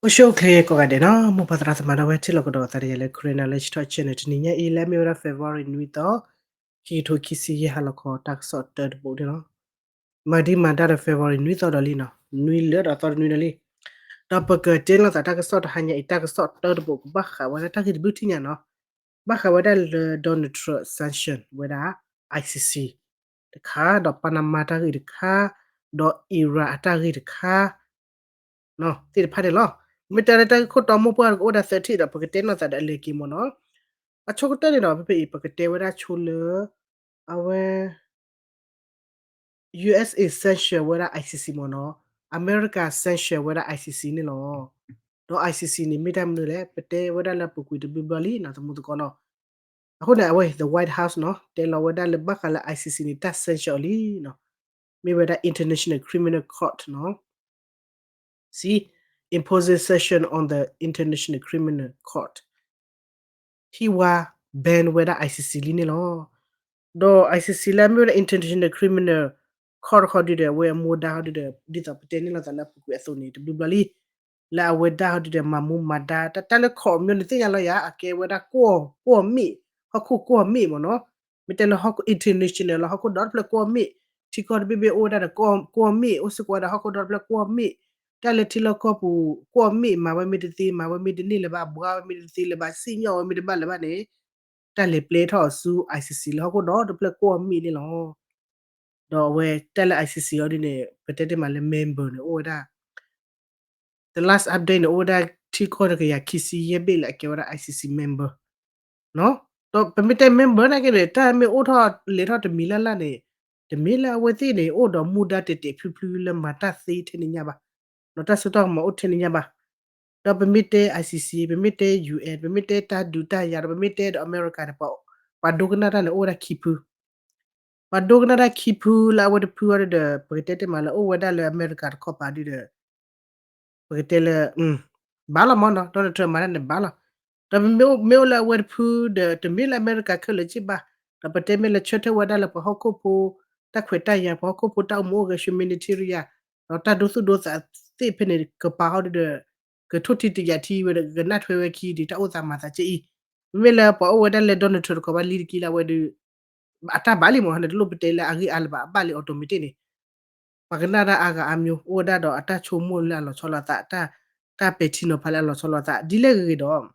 အိၣ်ဆူၣ်အိၣ်ချ့ကိးဂၤဒဲးနီၤ, မိၢ်ပၢ်သရၣ်သမါဒီပုၢ်ဝဲၢ် ထံၣ်လိာ်ကဒီးသးဒီးယၤလၢ Karen Knowledge Talk Channel တနံၤညါအံၤ လၢအမ့ၢ်ဝဲဒၣ် February နွံသီ, ခံကထိခံဆံယဲၢ် ဟါလီၤခီ တၢ်ကစီၣ်တၢတဘိန့ၣ်လီၤ. မၤဒံးမၤဒါဒီး February နွံသီဒီးလံနီၤ, နွံလၢဒီးသီတနွံဒီးလံ. ဒီးပကတဲလိာ်သးတၢ်ကစီၣ်တဟါညါအံၤ တၢ်ကစီၣ်တၢတဘိ ကဘၣ်ဃးဝဲဒၣ်တၢ်ဂ့ၢ်တဘျုးထံၣ်ညါနီၤ, ဘၣ်ဃးဝဲဒၣ်လၢ Donald Trump sanction ဝဲဒၣ် I C C တခါ, ဒီး Panama တၢ်ဂ့ၢ်တခါ, ဒီး Iran အတၢ်ဂ့ၢ်တခါ သ့ၣ်တဖၣ်န့ၣ်လီၤ. မ့ၢ်တဲလၢတၢ်ဂ့ၢ်ခိၣ်တီ မိၢ်ပှၢ်ကအိၣ်ဒၣ်သၢထံၣ်ဒီး ပကတဲလိာ်သးဒီးအလဲၤက့ၤမ့ၢ်နီၤ. အဆိကတၢၢ်န့ၣ်ဒီး ဖဲဖဲအံၤ ပကတဲဝဲဒၣ်ဆိလၢ အဝဲ U S A sanction ဝဲဒၣ် I C C မ့ၢ်နီၤ, အမဲရကၤ sanction ဝဲဒၣ် I C C န့ၣ်လီၤ. ဒီး I C C န့ၣ် မ့ၢ်တၢ်မနုၤလဲၣ်, ပတဲဝဲဒၣ်လၢအပူၤကွံာ်တဘျုးဘျီလံနီၤ သမူသကိးနီၤ. အဃိန့ၣ် အဝဲ the White House နီၤ တဲလီၤဝဲဒၣ်လၢဘၣ်ဃးလၢ I C C န့ၣ် တၢ် sanction အီၤလံနီၤ, မ့ၢ်ဝဲဒၣ် International Criminal Court နီၤ See, imposing sanction on the International Criminal Court, ထံၣ်ဝဲ ban ဝဲဒၣ် I C C လံန့ၣ်လီၤ. ဒီး I C C လၢအမ့ၢ်ဝဲဒၣ် International Criminal Court တခီဒုဒီး အဝဲအမူဒါတခီဒုဒီး ဒ်သိးပတဲန့ၢ်လိာ်သးလၢအပူၤကွံာ်အသိးန့ၣ် တဘျုးဘျီလံ လၢအဝဲဒၣ်တခီဒုဒီး မၤမူမၤဒါ တၢ်လၢ court အမံၤန့ၣ်သ့ၣ်ညါလီၤယၤ အကဲဝဲဒၣ် ကွီၢ်မ့ၣ်, ဟီၣ်ခိၣ်ကွီၢ်မ့ၣ်မ့ၢ်နီၤ. မ့ၢ်တဲလၢဟီၣ်ခိၣ် international လီၤ ဟီၣ်ခိၣ်ဒီတဖျၢၣ်ကွီၢ်မ့ၣ်, ထံကီၢ်တဘ့ၣ်ဘ့ၣ်အိၣ်ဝဲဒၣ်ဒီး ကွီၢ်မ့ၣ် အိၣ်စ့ၢ်ကီးဝဲဒၣ်ဟီၣ်ခိၣ်ဒီတဖျၢၣ်ကွီၢ်မ့ၣ်, တၢ်လၢထံလီၢ်ကီၢ်ပူၤကွီၢ်မ့ၣ် မၤဝဲမ့ၢ်တသ့ မၤဝဲမ့ၢ်တန့ၢ်လၢၤဘၣ် ဘှါဝဲမ့ၢ်တသ့လၢၤဘၣ် စံၣ်ညီၣ်ဝဲမ့ၢ်တဘၣ်လၢၤဘၣ်န့ၣ် တၢ်လဲၤပျဲထီၣ်အီၤဆူ I C C လၢဟီၣ်ခိၣ်ဒီတဖျၢၣ်ကွီၢ်မ့ၣ်န့ၣ်လီၤ. ဒီးအဝဲတၢ်လၢ I C C အီၤဒ်န့ၣ် ပတဲတ့ၢ်မးလၢ member န့ၣ် အိၣ်ဝဲဒၣ် the last update န့ၣ် အိၣ်ဝဲဒၣ်ထံကီၢ်တကယၤခံဆံယဲၢ်ဘ့ၣ်လၢအကဲဝဲဒၣ် I C C member ဒီးပမ့ၢ်တဲ member နာ်က့န့ၣ် တၢ်မ့ၢ်အိၣ်ထီၣ်လဲၤထီၣ်တမံၤလၢ်လၢ်န့ၣ် တမ့ၢ်လၢအဝဲသ့ၣ်န့ၣ် အိၣ်ဒီးမူဒါတဲာ်တဲာ်ဖျုဖျုလၢမၤတၢ်သ့ထဲန့ၣ်ညါဘၣ်, ဒီးတၢ်စိတၢ်ကမီၤအိၣ်ထဲန့ၣ်ညါဘၣ်. ဒီးပမ့ၢ်တဲ I C C ပမ့ၢ်တဲ U N ပမ့ၢ်တဲတၢ်ဒုးတၢ်ယၤ ဒီးပမ့ၢ်တဲဒီးအမဲရကၤန့ၣ် ပှၤဒိကနၣ်တၢ်န့ၣ် အိၣ်ဝဲဒၣ်ခံဖု ပှၤဒိကနၣ်တၢ်ခံဖုလၢအဝဲတဖုအီၤဒီး ပကတဲတ့ၢ်မးလၢအိၣ်ဝဲဒၣ်လၢအမဲရကၤတခီပၤဒ်ဒီး ပကတဲလၢ ဘၣ်လီၤမ့ၢ်နီၤ Donald Trump မၤတၢ်န့ၣ်ဘၣ်လီၤ. ဒီးမ့ၢ်အိၣ်လၢအဝဲတဖုဒီး တမ့ၢ်လၢအမဲရကၤခဲလၢာ်က့ဘၣ်, ဒီးပတဲမ့ၢ်လၢဆၢထၢၣ်ဝဲဒၣ်လၢပှၤဟီၣ်ခိၣ်ဖိ တၢ်ခွဲးတၢ်ယာ် ပှၤဟီၣ်ခိၣ်ဖိတၢ်အိၣ်မူအိၣ်ဂဲၤ humanitarian ဒီးတၢ်ဒိသူၣ်ဒိသးသ့ၣ်ဖဲန့ၣ် ကပာ်အီၤဒ်ဒီး ကထိၣ်ထံတယာ်ထံဝဲဒီး ကနၣ်ထွဲဝဲခံဒီး တၢ်အိၣ်သးမၤသးကဲအံၤ, မ့မ့ၢ်လၢပှၤအိၣ်ဝဲဒၣ်လၢ Donald Trump တခီပၤလံတက့ၢ်လၢအဝဲဒီး အတၢ်ဘၣ်လံမ့ၢ်နီၤ တလိၣ်ပတဲလၢအဂ့ၢ်အါလၢၤဘၣ် အဘၣ်လံ automatic န့ၣ် ပှၤကနၣ်တၢ်အါဂၤအါမျိၤ အိၣ်ဝဲဒၣ်ဒီးအတၢ်ဆိကမိၣ်လၢအလီၤဆီလိာ်သး တၢ်ပဲာ်ထံနီၤဖးလၢအလီၤဆီလိာ်သး ဒ်လဲၣ်ဂ့ၤဂ့ၤဒီး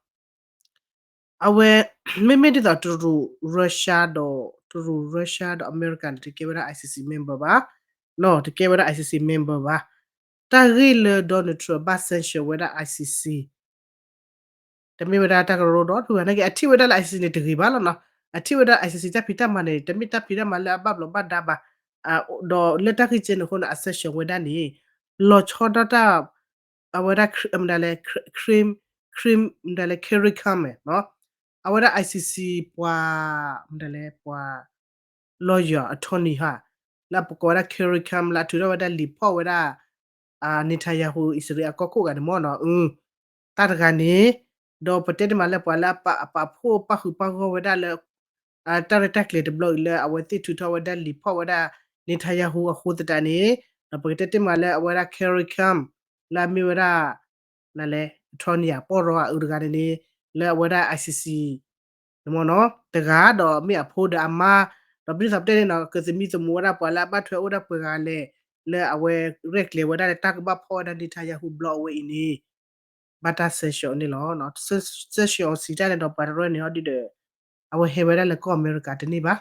အဝဲ မ့မ့ၢ်ဒ်သိးတရူး Russia ဒီး တရူး Russia ဒီးအမဲရကၤန့ၣ် တကဲဝဲဒၣ် I C C member ဘၣ်, တကဲဝဲဒၣ် I C C member ဘၣ်. တၢ်ဂ့ၢ်လၢ Donald Trump ဘၣ် sanction ဝဲဒၣ် I C C တမ့ၢ်ဝဲဒၣ်တၢ်ကရၢကရိဒီး ဖုဂၤနာ်က့ အထံၣ်ဝဲဒၣ်လၢ I C C န့ၣ်တဂ့ၤဘၣ်လီၤနီၤ. အထံၣ်ဝဲဒၣ် I C C တၢ်ဖံးတၢ်မၤန့ၣ် တမ့ၢ်တၢ်ဖံးတၢ်မၤလၢအဘၣ်ဘျီးဘၣ်ဒါဘၣ်, ဒီးလၢတၢ်ဂ့ၢ်ကဲန့ၣ်အဃိန့ၣ် အ sanction ဝဲဒၣ်န့ၣ် လီၤဆီဒၣ်တၢ် အဝဲဒၣ် မတၤလဲၣ် Krim, Krim မတၤလဲၣ် Carrie Coon မ့ၢ်နီၤ, အဝဲဒၣ် I C C ပှၤ မတၤလဲၣ် ပှၤ lawyer attorney ဟါ လၢအပကိးဝဲဒၣ် Carrie Coon လၢအထုးထီၣ်ဝဲဒၣ်လံာ်ဖီၣ်ဝဲဒၣ် Netanyahu အံၣ်စရ့လးအကီၢ်ခိၣ်ဂၤန့ၣ်မ့ၢ်နီၤ, အ တၢ်တဂၤန့ၣ်, ဒီးပတဲတ့ၢ်မးလၢပှၤလၢအပာ်ဖှိၣ်ပာ်ဃုာ်ပာ်ဂီၢ်ဝဲဒၣ်လၢ တၢ်ရဲၣ်တၢ်ကျဲၤတဘျီအံၤလၢအဝဲသ့ၣ်ထုးထီၣ်ဝဲဒၣ်လံာ်ဖီၣ်ဝဲဒၣ် Netanyahu အဃိသတးန့ၣ်, ဒီးပကတဲတ့ၢ်မးလၢအဝဲဒၣ် Carrie Coon လၢအမ့ၢ်ဝဲဒၣ် နလဲၣ် attorney အပီၢ်ရီအအုးတဂၤန့ၣ်န့ၣ် လၢအဝဲဒၣ် I C C န့ၣ်မ့ၢ်နီၤ တဂၤဒီးမ့ၢ်အဖိဒီးအမါ, ဒီးပဒ်သိးပတဲန့ၣ်နီၤ ကသမံသမိးဝဲဒၣ်ပှၤလၢအဘၣ်ထွဲအိၣ်ဒၣ်ပှဲၤဂၤလဲၣ်, လၢအဝဲရဲၣ်ကျဲၤဝဲဒၣ်လၢတၢ်ကဘၣ်ဖီၣ်ဝဲဒၣ် Netanyahu ဘျီအဝဲအံၤန့ၣ် ဘၣ်တၢ် sanction န့ၣ်လီၤ. sanction အီၤစံးတၢ်န့ၣ်ဒီးပှၤတရၢန့ၣ်ဟီဒ်ဒီး အဝဲဟဲဝဲဒၣ်လၢကီၢ်အမဲရကၤတန့ၢ်ဘၣ်,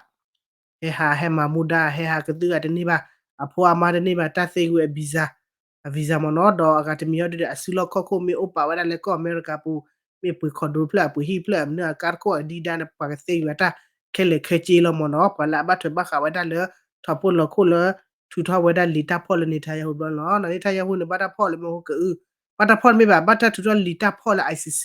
ဟဲဟးဟဲမၤမူဒါ ဟဲဟးကသုၣ်ဂၤတန့ၢ်ဘၣ်, အဖိအမါတန့ၢ်ဘၣ်, တၢ်သ့ကွံာ်အ visa, အ visa မ့ၢ်နီၤ, ဒီးအဂၤတမံၤဟီဒ်ဒီး အစုလီၢ်ခီၣ်ခိၣ်မ့ၢ်အိၣ်ပာ်ဝဲဒၣ်လၢကီၢ်အမဲရကၤပူၤ, မ့ၢ်ပှ့ၤခီၣ်ဒိဖျၢၣ် အပှ့ၤဟံၣ်ဖျၢၣ် အမနုၤအကါတခိၣ်အဒံဒါန့ၣ် ပှၤကသ့ကွံာ်အတၢ်ခဲလၢာ်ခဲဆ့လီၤမ့ၢ်နီၤ, ပှၤလၢအဘၣ်ထွဲဘၣ်ဃးဝဲဒၣ်လၢ ထီၣ်ဖိလီၤခိၣ်လၢ ထုးထီၣ်ဝဲဒၣ်လံာ်တၢ်ဖီၣ်လၢ Netanyahu ဘျီန့ၣ်လီၤ. Netanyahu န့ၣ် ဘၣ်တၢ်ဖီၣ်လၢမ့ၢ်ဟိကအု, ဘၣ်တၢ်ဖီၣ်မ့ၢ်ဘၣ် ဘၣ်တၢ်ထုးထီၣ်လံာ်တၢ်ဖီၣ်လၢ I C C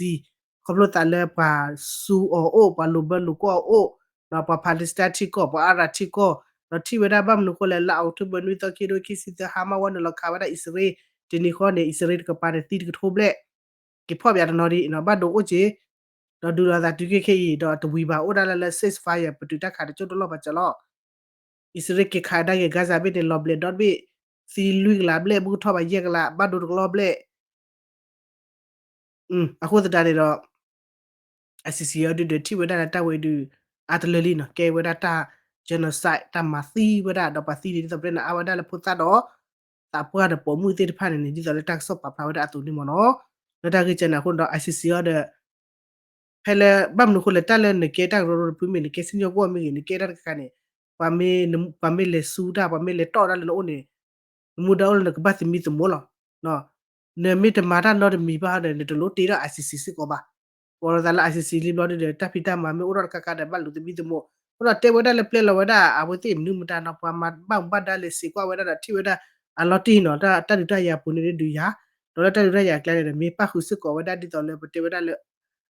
ခီဖျိသးလၢပှၤစူအီၤအိၣ် ပှၤလိာ်ဘၢလိာ်ကွီၢ်အီၤအိၣ်, ပှၤ Palestine ထံကီၢ် ပှၤ Arab ထံကီၢ်, ဒီးထံၣ်ဝဲဒၣ်ဘၣ်မနုၤအဃိလဲၣ် လါ October နွံသီ ခံကထိခံဆံသၢ Hamas ဝဲနုာ်လီၤခးဝဲဒၣ်အံၣ်စရ့လး, တနံၤဃီန့ၣ် အံၣ်စရ့လးတကပၤန့ၣ် သံတကထိဘျဲၣ်, က့ၤဖီၣ်ပၠးတနီၤဒံး ဘၣ်ဒိအိၣ်က့ၤ, ဒီးဒုးလိာ်သးတုၤခဲအံၤ ဒီးတဝံၤဘၣ် အိၣ်ဒၣ်လၢလၢ ceasefire ပတုာ်တၢ်ခးတကၠိၢ်တလီၢ်ဘၣ်စၢၤလီၤ. အံၣ်စရ့လးက့ၤခးဒၣ်က့ၤ Gaza ဘ့ၣ်န့ၣ် လီၤဘျဲးဒီတဘ့ၣ်, သံလွံၢ်ကလးဘျဲၣ် ဘူးကထီၣ်ဘၣ်ယဲၢ်ကလး ဘၣ်ဒိတကလီၢ်ဘျဲၣ် အဃိသတးန့ၣ်ဒီး ICC အီၤဒုဒီးထံၣ်ဝဲဒၣ်လၢတၢ်ဝဲဒုး အါတလၢလံနီၤ ကဲဝဲဒၣ်တၢ် genocide တၢ်မၤသံဝဲဒၣ် ဒီးပှၤသံန့ၣ် ဒ်သိးပတဲန့ၣ် အါဝဲဒၣ်လၢဖိသၣ်ဒီး သးပှၢ်ဒီးပိာ်မုၣ်သ့ၣ်တဖၣ်န့ၣ်န့ၣ် ဒ်သိးလၢတၢ်ကစီၣ်ပာ်ဖျါဝဲဒၣ်အသိးန့ၣ်မ့ၢ်နီၤ. လၢတၢ်ဂ့ၢ်ကဲန့ၣ်အဃိဒီး ICC အီၤဒီး ဖဲလၢ ဘၣ်မနုၤအဃိလဲၣ် တၢ်လၢနကဲတၢ်ကရၢကရိတဖုမ့ၢ် နကဲစံၣ်ညီၣ်ကွီၢ်မ့ၢ်ဂ့ၤ နကဲတၢ်တခါခါန့ၣ် ပှၤမ့ၢ်လဲၤဆူတၢ် ပှၤမ့ၢ်လဲၤတီၣ်တၢ်လၢနအိၣ်န့ၣ် နမူဒါအိၣ်လၢနကဘၣ်သမံသမိးလီၤ. နမ့ၢ်တမၤတၢ်နီတမံၤဘၣ်ဒီး နတလိၣ်တ့ထီၣ် ICC စ့ၢ်ကီးဘၣ်. ကိးလီၤသးလၢ ICC လံဘျီဒုဒီး တၢ်ဖံးတၢ်မၤမ့ၢ်အိၣ်ထီၣ်တခါခါဒီး ဘၣ်လူၤသမံသမိး အဃိဒီးတဲဝဲဒၣ်လၢပျဲလီၤဝဲဒၣ် အဝဲသ့ၣ်မနုၤမတၤနီၤ ပှၤမၤဘၣ်မူဘၣ်ဒါလဲၤစံးကွၢ်ဝဲဒၣ်ဒီးထံၣ်ဝဲဒၣ် အလီၤတံၢ်နီၤ တၢ်ဒုးတၢ်ယၤပူၤန့ၣ်ဒုးယၤ ဒီးလၢတၢ်ဒုးတၢ်ယၤအကျါန့ၣ်ဒီး မ့ၢ်ပၣ်ဃုာ်စ့ၢ်ကီးဝဲဒၣ်ဒ်သိးလၢပတဲဝဲဒၣ်လၢ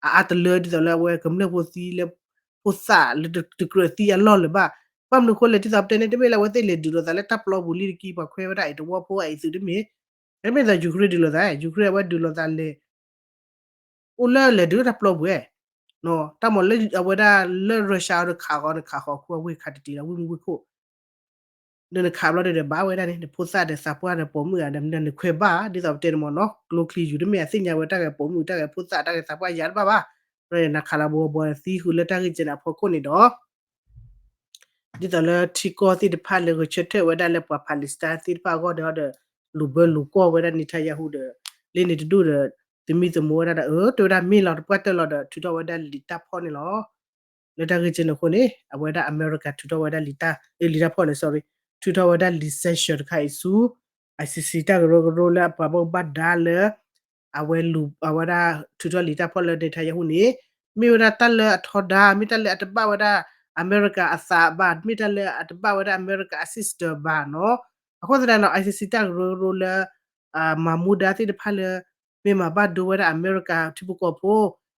အအါတလၢဒ်သိးလၢအဝဲကမျၢၢ်ဖိသံလၢ ဖိသၣ်လၢတကြၢးသံအလီၢ်လၢၤဘၣ်. ဘၣ်မနုၤအဃိလဲၣ် ဒ်သိးပတဲန့ၣ် တမ့ၢ်လၢအဝဲသ့ၣ်လဲၤဒုးလိာ်သးလၢတၢ်ပျီပူၤလံတက့ၢ် ပှၤခွဲးဝဲဒၣ်အံၤတဝီဖိအံၤသုးတမ့ၢ် တမ့ၢ်သိး Ukraine ဒုးလိာ်သး Ukraine အဝဲဒုးလိာ်သးလဲၤ အိၣ်လၢလဲၤဒုးတၢ်ပျီပူၤဧဲ, တၢ်မၤလၢအဝဲဒၣ်လၢ Russia အီၤဒီးခးဃီန့ၣ် ခးဃီခိၣ်အဝ့ၢ်ခးတတံၤလီၤ ဝ့ၢ်မုၢ်ဝ့ၢ်ခိၣ် ဒီးနခးဘျီဒီးဘၣ်ဝဲဒၣ်န့ၣ် နဖိသၣ်ဒီးသးပှၢ်ဒီးပိာ်မုၣ်ဧါ ဒီးနခွဲးဘၣ် ဒ်သိးပတဲန့ၣ်မ့ၢ်နီၤ ကျိချံယူၤတမ့ၢ်အသ့ၣ်ညါဝဲတၢ်ဂဲၤပိာ်မုၣ် တၢ်ဂဲၤဖိသၣ် တၢ်ဂဲၤသးပှၢ်ယၤတဘၣ်ဘၣ်. ဒီးနခးလီၤဘီဘီသံဃုာ်လၢတၢ်ဂ့ၢ်ကဲန့ၣ်အဖီခိၣ်န့ၣ်ဒီး ဒ်သိးလၢထံကီၢ်သ့ၣ်တဖၣ်လၢဂဲၤဆၢထၢၣ်ဝဲဒၣ်လၢပှၤ Palestine သ့ၣ်တဖၣ်အဂီၢ်ဒီး ဒီးလူၤဘၢလူၤကွီၢ်ဝဲဒၣ် Netanyahu ဒီး လၢန့ၣ်တဒူၣ်ဒီး သမံသမိးဝဲဒၣ်ဒီး အၢ တဲဝဲဒၣ်မ့ၢ်လီၤ တပှၢ်တၢၢ်လီၤဒီး ထုးထီၣ်ဝဲဒၣ်လံာ်တၢ်ဖီၣ်န့ၣ်လီၤ. လၢတၢ်ဂ့ၢ်ကဲန့ၣ်အဃိန့ၣ် အဝဲဒၣ်အမဲရကၤထုးထီၣ်ဝဲဒၣ်လံာ်တၢ် လံာ်တၢ်ဖီၣ်န့ၣ် sorry ထုးထီၣ်ဝဲဒၣ်လံာ် sanction တခါအံၤဆူ ICC တၢ်ကရၢကရိလၢအပှၤဘၣ်မူဘၣ်ဒါလၢ အဝဲလူၤ အဝဲဒၣ်ထုးထီၣ်လံာ်တၢ်ဖီၣ်လၢ Netanyahu န့ၣ် မ့ၢ်ဝဲဒၣ်တၢ်လၢအထီဒါ မ့ၢ်တၢ်လၢအတဘၣ်ဝဲဒၣ်အမဲရကၤအသးဘၣ် မ့ၢ်တၢ်လၢအတဘၣ်ဝဲဒၣ်အမဲရကၤအ system ဘၣ်နီၤ. အဃိသတးဒီး ICC တၢ်ကရၢကရိလၢ မၤမူဒါသ့ၣ်တဖၣ်လၢ မ့ၢ်မၤဘၣ်ဒိဝဲဒၣ်အမဲရကၤထံဖိကီၢ်ဖိ,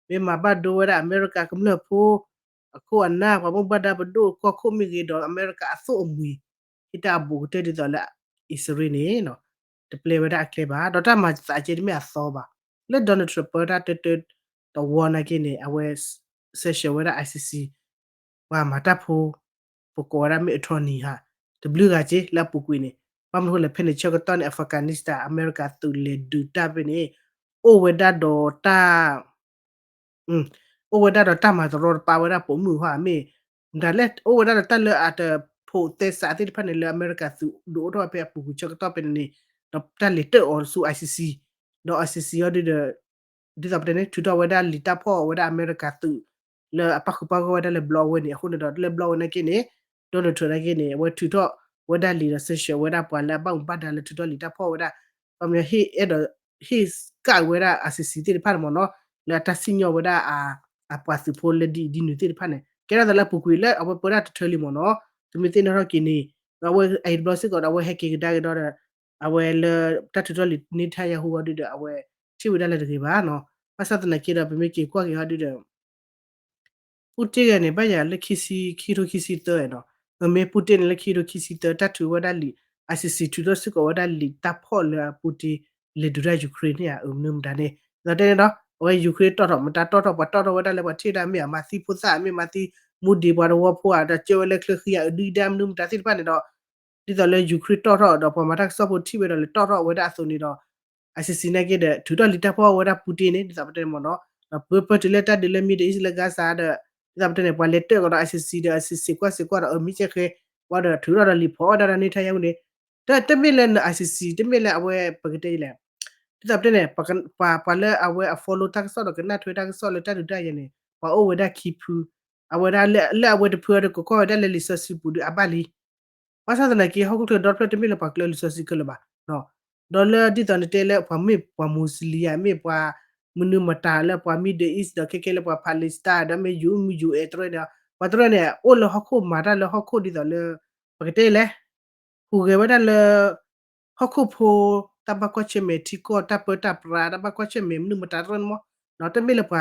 မ့ၢ်မၤဘၣ်ဒိဝဲဒၣ်အမဲရကၤကမျၢၢ်ဖိ အခိၣ်အနၢ် ပှၤဘၣ်မူဘၣ်ဒါပဒိၣ်ကီၢ်ခိၣ်မ့ၢ်ဂ့ၤဒီး အမဲရကၤအသိၣ်အမှံၤ ဟ့ၣ်တၢ်အဘူးကတၢၢ်ဒ်သိးလၢ အံၣ်စရ့လးန့ၣ် တပျဲဝဲဒၣ်အကျဲဘၣ် ဒီးတၢ်မၤသးကဲတမ့ၢ်အသီဘၣ်. လၢ Donald Trump ပၢတၢ်တၢတၢတဝီနာ်က့န့ၣ် အဝဲ sanction ဝဲဒၣ် ICC ပှၤမၤတၢ်ဖိ ပကိးဝဲဒၣ်မ့ၢ် attorney ဟါ တဘျုးဂၤက့လၢအပူၤကွံာ်န့ၣ် ဘၣ်မနုၤအဃိလဲၣ် ဖဲန့ၣ်ဆၢကတီၢ်န့ၣ် Afghanistan အမဲရကၤသုးလဲၤဒုးတၢ်ဖဲန့ၣ် အိၣ်ဝဲဒၣ်ဒီးတၢ် အိၣ်ဝဲဒၣ်ဒီးတၢ်မၤတရီတပါဝဲဒၣ်ပိာ်မုၣ်ဟါ မ့ၢ် မတၤလဲၣ် အိၣ်ဝဲဒၣ်ဒီးတၢ်လၢအတဖိးသဲစးသ့ၣ်တဖၣ်န့ၣ် လၢအမဲရကၤသုးဒုးအိၣ်ထီၣ်ဝဲဖဲအပူၤကွံာ်ဆၢကတီၢ်ဖဲန့ၣ်န့ၣ် ဒီးတၢ်လဲၤတၢၣ်အီၤဆူ ICC ဒီး ICC အီၤဒုဒီး ဒ်သိးပတဲန့ၣ် ထုးထီၣ်ဝဲဒၣ်လံာ်တၢ်ဖီၣ်ဝဲဒၣ်အမဲရကၤသုး လၢအပၣ်ဃုာ်ပၣ်ဂီၢ်ဝဲဒၣ်လၢဘျီဝဲန့ၣ် အဃိန့ၣ်ဒီး လၢဘျီဝဲနာ်က့န့ၣ် Donald Trump နာ်က့န့ၣ် အဝဲထုးထီၣ်ဝဲဒၣ်လံာ်ဒီး sanction ဝဲဒၣ်ပှၤလၢအဘၣ်မူဘၣ်ဒါလၢထုးထီၣ်လံာ်တၢ်ဖီၣ်ဝဲဒၣ် ပှၤမ့ၢ်ဟ့ၣ်အဲၣ်ဒိး ဟ့ၣ်ကၣ်ဝဲဒၣ် ICC သ့ၣ်တဖၣ်န့ၣ်မ့ၢ်နီၤ လၢအတၢ်စံၣ်ညီၣ်ဝဲဒၣ် အပှၤသုးဖိလၢဒ်အံၤဒ်နုၤသ့ၣ်တဖၣ်န့ၣ် ကဲထီၣ်သးလၢအပူၤကွံာ်လၢအဝဲပၢတၢ်တထၢလံမ့ၢ်နီၤ သုမ့ၢ်သ့ၣ်နီၣ်ထီၣ်က့ၤန့ၣ် ဒီးအဝဲအံၤတဘျီစ့ၢ်ကီးဒီး အဝဲဟဲက့ၤကဒါက့ၤဒီး အဝဲလၢတၢ်ထုးထီၣ်လံာ် Netanyahu အီၤဒုဒီး အဝဲထံၣ်ဝဲဒၣ်လၢတဂ့ၤဘၣ်နီၤ ဘၣ်ဆၣ်သနာ်က့ဒီး ပမ့ၢ်က့ၤကွၢ်က့ၤအီၤဒုဒီး Putin ဂၤန့ၣ် ဘၣ်ယၤလၢခံဆံ ခံထိခံဆံသၢနီၤ မ့မ့ၢ် Putin န့ၣ် လၢခံထိခံဆံသၢ တၢ်ထုးဝဲဒၣ်လံာ် ICC ထုးထီၣ်စ့ၢ်ကီးဝဲဒၣ်လံာ်တၢ်ဖီၣ်လၢအ Putin လဲၤဒုးတၢ် Ukraine န့ၣ်ဧါ အမနုၤမတၤန့ၣ် ဒီးတဲန့ၣ်ဒီး အဝဲ Ukraine တီၣ်ထီၣ်မတၤတီၣ်ထီၣ် ပှၤတီၣ်ထီၣ်ဝဲဒၣ်လၢပှၤထံၣ်ဝဲဒၣ်မ့ၢ်အမၤသံဖိသၣ် မ့ၢ်မၤသံမူဒံးပှၤတဝီဖိဧါ ဒီးကၢဝဲလၢချၢဃံဧါ အဒုၣ်အဒါမနုၤမတၤသ့ၣ်တဖၣ်န့ၣ်ဒီး ဒ်သိးလၢ Ukraine တီၣ်ထီၣ်ဒီး ပှၤမၤတၢ်ကစီၣ်ဖိထံၣ်ဝဲဒီးလဲၤတီၣ်ထီၣ်ဝဲဒၣ်အသိးန့ၣ်ဒီး ICC နာ်က့ဒီး ထုးထီၣ်လံာ်တၢ်ဖီၣ်ဝဲဒၣ် Putin န့ၣ် ဒ်သိးပတဲန့ၣ်မ့ၢ်နီၤ ဒီးပၢပၢတုၤလၢတၢ်ဒုးလၢ Middle East လၢ Gaza ဒီး ဒ်သိးပတဲန့ၣ် ပှၤလဲၤတၢၣ်ကဒီး ICC ဒီး ICC ကွၢ်စ့ၢ်ကွၢ်ဒီး အမ့ၢ်ကဲဃဲ ဝံၤဒီးထုးထီၣ်ဒီးလံာ်ဖီၣ်ဝဲဒၣ်ဒီး Netanyahu န့ၣ် တမ့ၢ်လၢန ICC တမ့ၢ်လၢအဝဲပကတဲလဲၣ် ဒ်သိးပတဲန့ၣ် ပှၤလၢအဝဲ အ follow တၢ်ကစီၣ်ဒီးကနၣ်ထွဲတၢ်ကစီၣ်လၢတၢ်ဒုးတၢ်ယၤန့ၣ် ပှၤအိၣ်ဝဲဒၣ်ခံဖု အဝဲဒၣ်လၢအဝဲတဖုအံၤဒီးကကွၢ်ဝဲဒၣ်လၢလံာ်စီဆှံပူၤဒီးအဘၣ်လံ ဘၣ်ဆၣ်သနာ်က့ ဟီၣ်ခိၣ်ချၢဒီဖျၢၣ်တမ့ၢ်လၢပှၤကျၢၤလံာ်စီဆှံခဲလၢာ်ဘၣ် ဒီးလၢဒ်သိးနတဲလၢပှၤမ့ၢ်ပှၤ Muslim ဧါ မ့ၢ်ပှၤမနုၤမတၤလၢပှၤ Middle East ဒီးခဲကဲလၢပှၤ Palestine ဒီးမ့ၢ် ယူး မ့ၢ် ယူး အဲၣ် တရၢန့ၣ် ပှၤတရၢန့ၣ် အိၣ်လၢဟီၣ်ခိၣ်မၤတၢ်လၢဟီၣ်ခိၣ်ဒ်သိးလၢ ပကတဲလဲၣ် ဟူးဂဲၤဝဲဒၣ်လၢ ဟီၣ်ခိၣ်ဖိ တၢ်ဘၣ်ကွၢ်ဆၢၣ်မဲာ်ထံကီၢ် တၢ်ပၢတၢ်ပြး တၢ်ဘၣ်ကွၢ်ဆၢၣ်မဲာ်မနုၤမတၤတရၢန့ၣ်မ့ၢ် ဒီးတမ့ၢ်လၢ ပှ